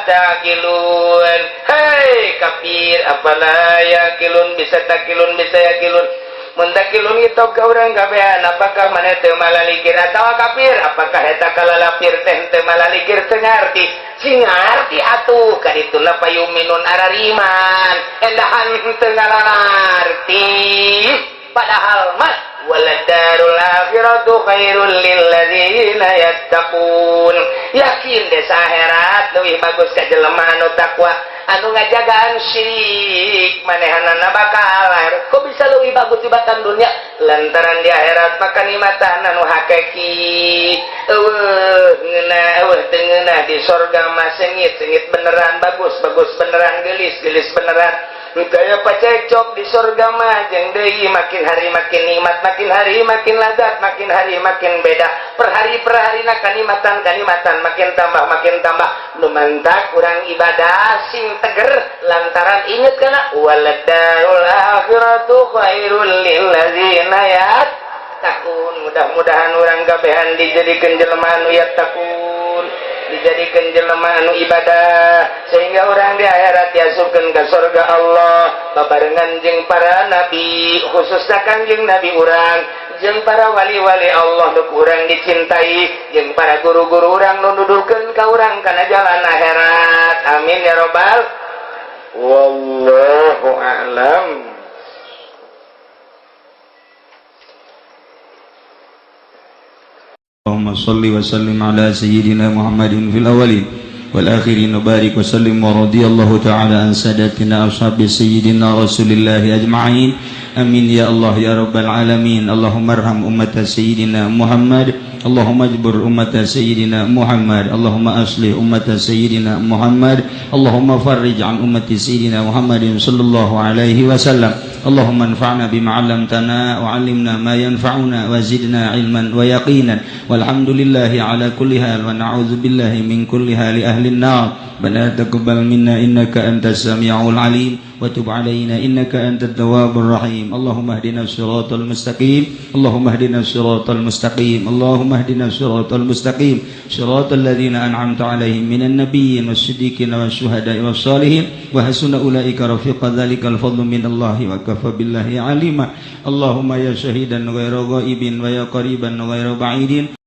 taqilun? Hei kafir, afala yaqilun? Bisa taqilun, bisa yaqilun. Mun taqilun itu ka urang kabehan, apakah maneh teu malalikir? Atawa kafir, apakah eta kalalapir teh teu malalikir, teu ngarti? Sing ngarti atuh kadituna payuminun arariman, endahan teu ngalarti. Padahal mah waladarul akhiratu khairul lil ladzina yattaqun. Yakin desa akhirat leuwih bagus ka jelema anu takwa, anu ngajagaan syirik. Manehanana bakal kok bisa leuwih bagus tibatan dunia? Lantaran di akhirat maka nikmatan anu hakiki eueuh ngeunah, eueuh teu ngeunah. Di sorga mah seungit seungit beneran, bagus bagus beneran, geulis geulis beneran. Gaya pacekcok di sorga mah. Jeung deui makin hari makin nikmat, makin hari makin lazat, makin hari makin beda, per hari per hari kanikmatan kanikmatan makin tambah, makin tambah. Nu mantak kurang ibadah sing teger, lantaran inget kana waladarul akhiratu khairul lil ladzina yattaqun. Mudah-mudahan urang kabehan dijadikeun jelema anu yattaqun, dijadikan jelema anu ibadah, sehingga orang di akhirat diasupkeun ke surga Allah. babarengan jeung para nabi, khususna Kangjeng Nabi urang, jeung para wali-wali Allah nu urang dicintai, jeung para guru-guru urang nu nuduhkeun ka urang kana jalan akhirat. Amin ya robbal. Wallahu a'lam. اللهم صل وسلم على سيدنا محمد في الأولين والآخرين وبارك وسلم ورضي الله تعالى عن ساداتنا أصحاب سيدنا رسول الله أجمعين. آمين يا الله يا رب العالمين. اللهم ارحم أمة سيدنا محمد، اللهم اجبر أمة سيدنا محمد، اللهم أصلح أمة سيدنا محمد، اللهم فرج عن أمة سيدنا محمد صلى الله عليه وسلم. اللهم انفعنا بما علمتنا وعلمنا ما ينفعنا وزدنا علما ويقينا. والحمد لله على كل حال ونعوذ بالله من كل حال أهل النار. ربنا تقبل منا إنك أنت السميع العليم وتب علينا إنك أنت التواب الرحيم. اللهم اهدنا الصراط المستقيم، اللهم اهدنا الصراط المستقيم، اللهم اهدنا الصراط المستقيم، صراط الذين أنعمت عليهم من النبيين والصديقين والشهداء والصالحين وحسن أولئك رفيقا. ذلك الفضل من الله وكفى بالله عليما. اللهم يا شهيدا غير غائب ويا قريبا غير بعيد.